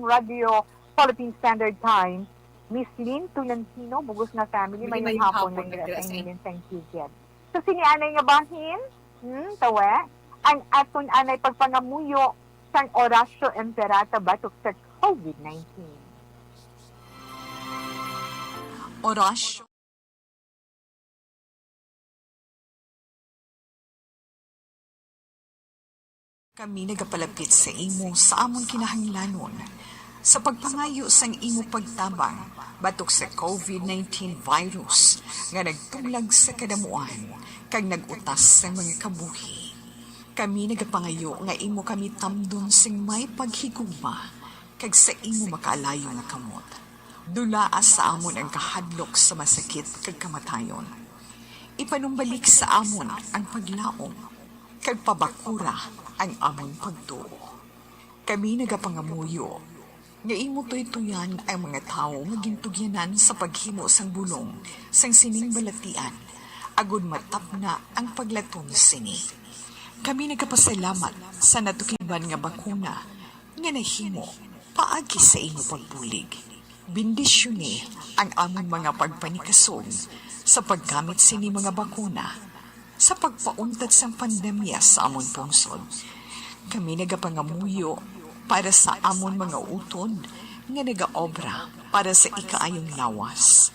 Radio Philippine Standard Time, Miss Lynn Tolentino, bugos nga family, may hapon, nag-dress ang Indian Saint Kitchen. So, sini anay nga bahin, hmm, tawe, ang aton anay pagpangamuyo sang Oratio Imperata batok sa COVID nineteen. Oratio. Kami nagapalapit sa imo sa amon kinahanglanon, sa pagpangayo sang imo pagtabang batok sa COVID nineteen virus nga nagtuglag sa kadamuan kag nag-utas sang mga kabuhi. Kami nagapangayo nga imo kami tamdon sing may paghigugma kag sa imo makaalayo nga kamot. Dulaa sa amon ang kahadlok sa masakit kag kamatayon. Ipanumbalik sa amon ang paglaom kag pabakura ang amon pagtuo. Kami nagapangamuyo nga imo tuytoyan ang mga tawo nga gintugyanan sa paghimo sang bulong sang sining balatian, agod matapna ang paglatom sini. Kami nagapasalamat sa natukiban nga bakuna nga nahimo paagi sa imo pagbulig. Bendisyoni ang amon mga pagpanikasog sa paggamit sini mga bakuna sa pagpauntat sang pandemya sa amon pungsod. Kami nagapangamuyo para sa amon mga utod nga nagaobra para sa ikaayong lawas,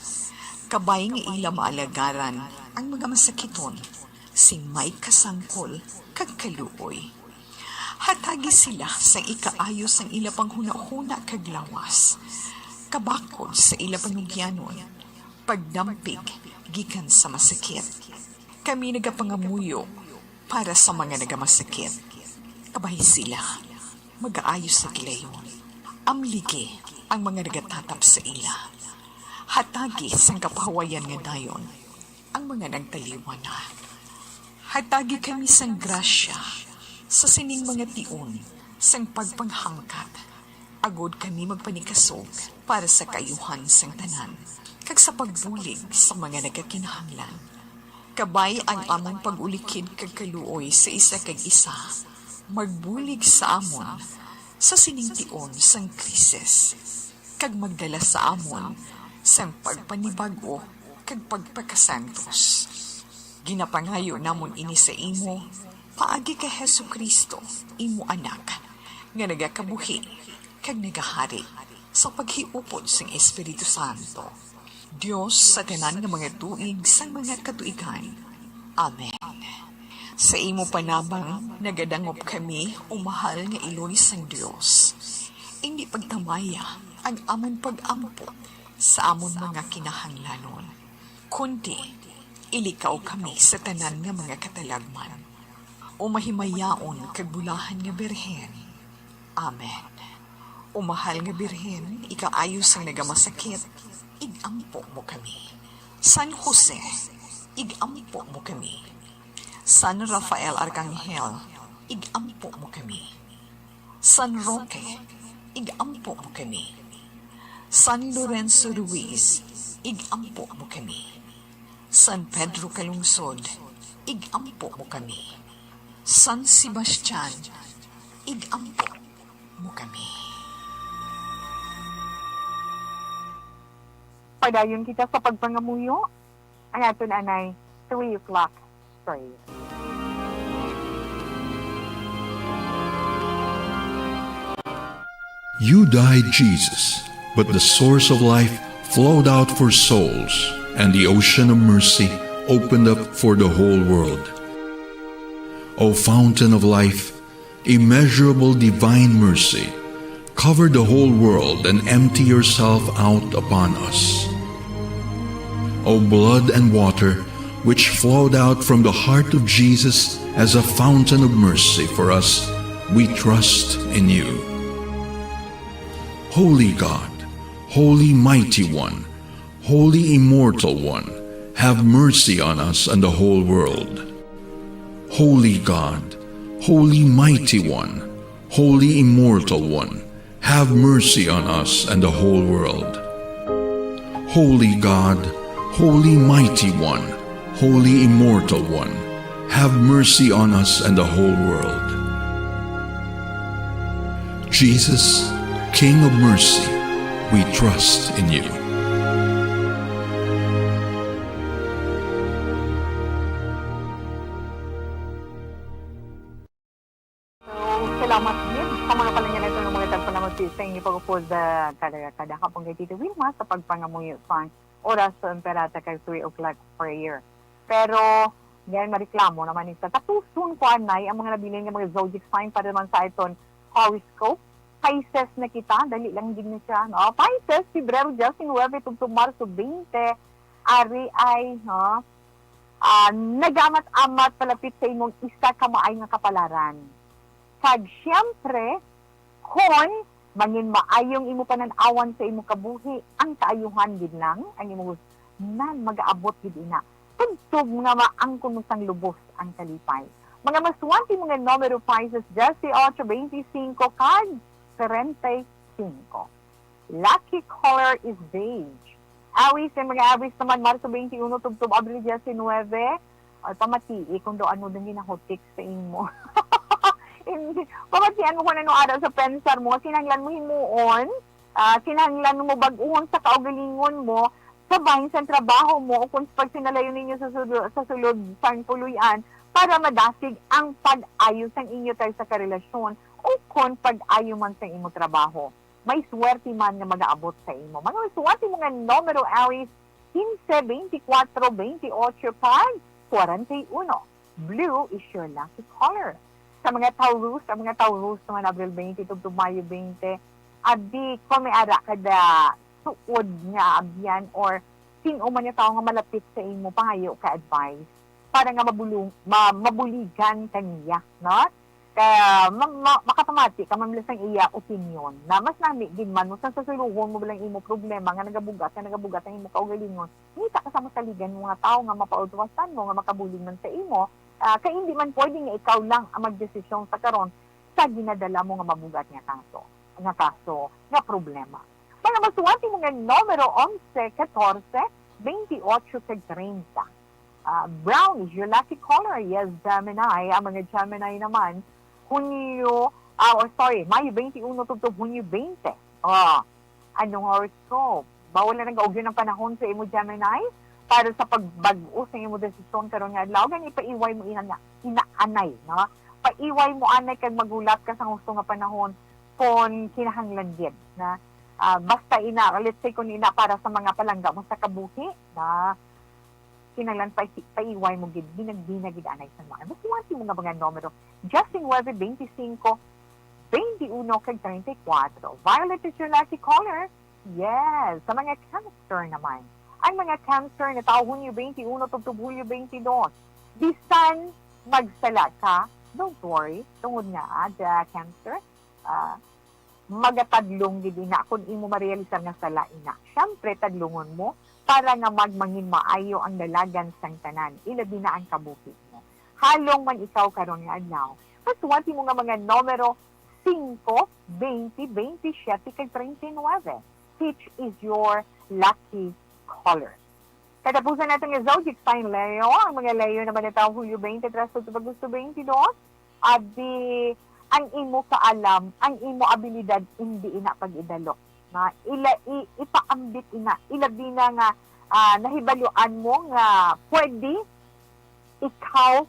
kabay nga ila maalagaran ang mga masakiton sing may kasangkol kag kaluoy. Hatagi sila sang ikaayo sang ila panghunahuna kag lawas, kabakod sa ila panugyanon, pagdampig gikan sa masakit. Kami nagapangamuyo para sa mga nagamasakit. Kabay sila magaayo sa gilayon. Amligi ang mga nagatatap sa ila. Hatagi sang kapahawayan nga dayon ang mga nagtaliwan na. Hatagi kami sang grasya sa sining mga tion sang pagpanghangkat, agod kami magpanikasog para sa kaayuhan sang tanan kag sa pagbulig sa mga nagakinahanglan. Kabay ang amon pag-ulikid kag kaluoy sa isa kag isa, magbulig sa amon sa sining tion sang krisis, kag magdala sa amon sang pagpanibag-o kag pagpakasantos. Ginapangayo namon ini sa imo paagi kay Jesu-Cristo, imo Anak, nga nagakabuhi kag nagahari sa paghiupod sang Espiritu Santo, Dios sa tanan nga mga tuig sang mga katuigan. Amen. Sa imo panabang nagadangop kami, o mahal nga Iloy sang Dios. Indi pagtamaya ang amon pag-ampo sa amon mga kinahanglanon, kundi ilikaw kami sa tanan nga mga katalagman, o mahimayaon kag bulahan nga Birhen. Amen. O mahal nga Birhen, ikaayo sang nagamasakit, ig-ampo mo kami. San Jose, ig-ampo mo kami. San Rafael Arcangel, ig-ampo mo kami. San Roque, ig-ampo mo kami. San Lorenzo Ruiz, ig-ampo mo kami. San Pedro Calungsod, ig-ampo mo kami. San Sebastian, ig-ampo mo kami. Padayon kita sa pagpangamuyo. Ang aton anay three o'clock prayer. You died, Jesus, but the source of life flowed out for souls, and the ocean of mercy opened up for the whole world. O fountain of life, immeasurable divine mercy, cover the whole world and empty yourself out upon us. O blood and water, which flowed out from the heart of Jesus as a fountain of mercy for us, we trust in you. Holy God, Holy Mighty One, Holy Immortal One, have mercy on us and the whole world. Holy God, Holy Mighty One, Holy Immortal One, have mercy on us and the whole world. Holy God, Holy Mighty One, Holy Immortal One, have mercy on us and the whole world. Jesus, King of Mercy, we trust in you. So, salamat gid sa mga palangga nato nga mga tagpanamot sa inyo pag-upod, ah, kada, kada hapon kay Tito Wilma sa pagpangamuyo sa oras sa Emperata kag three o'clock prayer. Pero, yan, mareklamo naman ni sa tatuson ko anay ang mga nabilin nga mga zodiac sign para naman sa aton horoscope. Pisces na kita, dali lang gid na siya, no? Pisces, Pebrero diyes nuwebe tubtob Marso twenty, ari ay, no? Ah, nagamat-amat palapit sa imong isa ka maay nga kapalaran. Kag siyempre, kon mangin maayong imo panan-awan sa imo kabuhi, ang kaayuhan gid lang ang imo nan magaabot gid ina. Tubtob nga maangkon mo sang lubos ang kalipay. Mga maswerte mo nga numero, Pisces, diyes ocho, twenty-cinco kag treinta y cinco. Lucky color is beige. Awis, ang mga awis naman, Marso twenty-uno tubtob Abril diecinuebe. Ay, pamatii kung do ano din ginahutik sa imo. Hindi, pamatian mo kung ano ara sa pensar mo. Kinahanglan mo himuon, ah, kinahanglan mo bag-uhon sa kaugalingon mo, sa bahin sa trabaho mo, o kung sa pagsinalayo ninyo sa sulod, sa sulod sang puloy-an, para madasig ang pag-ayo sang inyo tagsa ka relasyon, o kon pag-ayo man sa imo trabaho. May swerte man nga magaabot sa imo. Mga swerte mo nga numero, awis, quince, veinticuatro, veintiocho, kag cuarenta y uno. Blue is your lucky color. Sa mga Taurus, ang mga Taurus naman Abril twenty tubtob Mayo twenty, abi, kung may ara kada tuod nga abyan or sino man nga tawo nga malapit sa imo, pangayo ka advice para nga mabulong, ma-, mabuligan ka niya, no? Kaya ma-, ma-, makapamati ka man sa iya opinyon na mas nami gid man mo sa suluhon mo lang imo problema nga nagabugat, nga nagabugat ang imo kaugalingon. Ngita ka sa masaligan mo nga tawo nga mapautwasan mo, nga makabulig man sa imo, ah, kay hindi man pwede nga ikaw lang ang magdesisyon sa karon sa ginadala mo nga mabugat nga kaso, nga kaso, nga problema. Mga maswerte mo nga numero, onse, katorse, veintiocho, kag treinta. Ah, brown is your lucky color. Yes, Gemini. Ang mga Gemini naman, Hunyo, ah, oh, sorry, Mayo twenty-uno tubtob Hunyo twenty. Oh, anong horoscope? Bawal na nag-augyo ng panahon sa imo, Gemini, para sa pagbag-o sa imo desisyon karon nga adlaw. Gani, paiway mo ina, ina anay, no? Paiway mo anay kag maghulat ka sa gusto nga panahon kung kinahanglan gid na, ah, basta ina, let's say, kung ina para sa mga palangga mo sa kabuhi, na kinahanglan pa, paiway mo gid, binag-binag gid anay sa mga. Mas iwante mo nga mga numero, diecinuebe, veinticinco, veintiuno, kag treinta y cuatro. Violet is your lucky color. Yes, sa mga Cancer naman. Ang mga Cancer nga tawo Hunyo twenty-one tubtob Hulyo twenty-dos. Bisan magsala ka, don't worry. Tungod nga, ah, the Cancer, ah, magatadlong gid ina kung imo marealisar nga sala ina. Siyempre, tadlongon mo para nga magmangin maayo ang dalagan sang tanan, ilabi na ang kabuhi mo. Halong man ikaw karon nga adlaw, paswerte mo nga mga numero singko, bente, bentisiete, kag treinta y nuebe. Peach is your lucky color. Katapusan natin nga zodiac sign Leo. Ang mga Leo naman na tawo Hulyo twenty-three sa Agosto twenty-two, abi, ang imo kaalam, ang imo abilidad, hindi ina pag-idalok. Na ila, i, ipaambit ina, ilabi na nga, ah, nahibaluan mo nga pwede ikaw,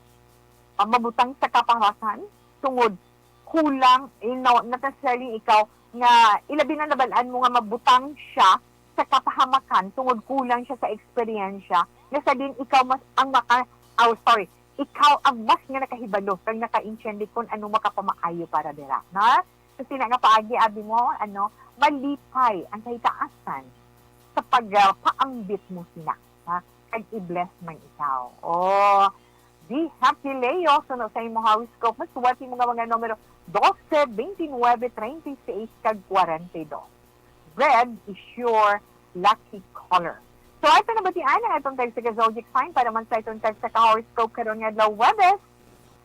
ah, mabutang sa kapahamakan tungod kulang, you know, not necessarily ikaw, nga ilabi na nabal-an mo nga mabutang siya sa kapahamakan tungod kulang siya sa eksperyensya, nga sa din ikaw mas ang maka, oh, sorry, ikaw ang mas nga nakahibalo kag nakaintindi kung ano makapamaayo para dira, na? Sa sina nga paagi, abi mo, ano, malipay ang kahitaasan sa pag, ah, paambit mo sina, ha? Kag i-bless man ikaw. Oh, be happy, Leo. Suno sa imo horoscope, maswerte mo nga mga numero dose, veintinuebe, treinta y seis, kag cuarenta y dos. Red is your lucky color. So, ato na batian ang atong tagsa ka zodiac sign para man sa atong tagsa ka horoscope karon nga adlaw, Huwebes,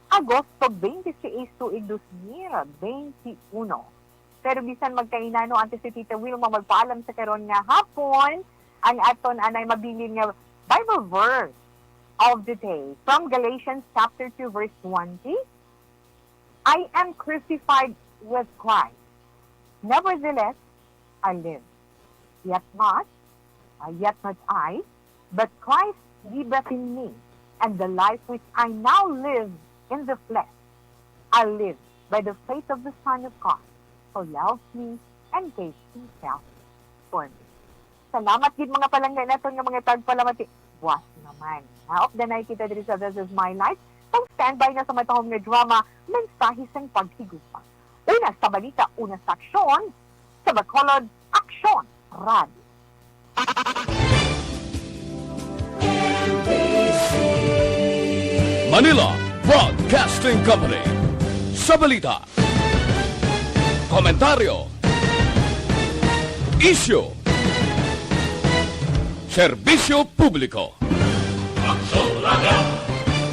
Agosto twenty-six, tuig dos mil twenty-uno. Pero bisan magkainano, antes si Tita Wilma magpaalam sa karon nga hapon, ang aton anay mabilin nga Bible verse of the day from Galatians chapter two, verse twenty, "I am crucified with Christ. Nevertheless, I live. Yet not, uh, yet not I, but Christ liveth in me. And the life which I now live in the flesh, I live by the faith of the Son of God, who loved me and gave himself for me. Salamat gid, mga palangga naton nga mga tagpalamati. Buas naman. Naop danay kita diri sa This Is My Life. Pag standby na sa matahom nga drama, Mensahe sang Paghigugma. Una sa balita, una sa aksyon, sa Bacolod, Aksyon Radio. Manila Broadcasting Company. Sa balita, komentaryo, isyu, serbisyo publiko. Aksyon Radio.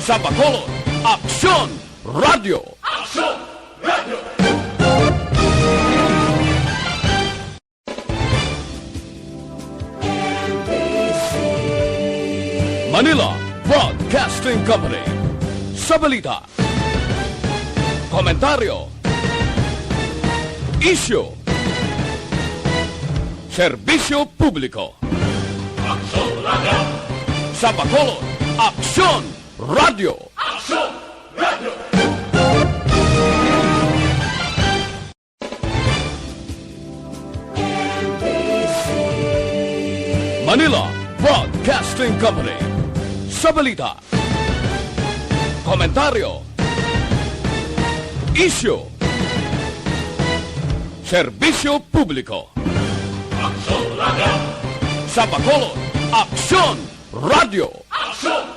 Sa Bacolod, Aksyon Radio. Aksyon Radio. Manila Broadcasting Company. Sa balita, komentaryo, isyu, serbisyo publiko. Aksyon Radio. Sa Bacolod, Aksyon Radio. Aksyon Radio. Manila Broadcasting Company. Sa balita, komentaryo, isyu, serbisyo publiko. Aksyon Radio. Sa Bacolod, Aksyon Radio. Aksyon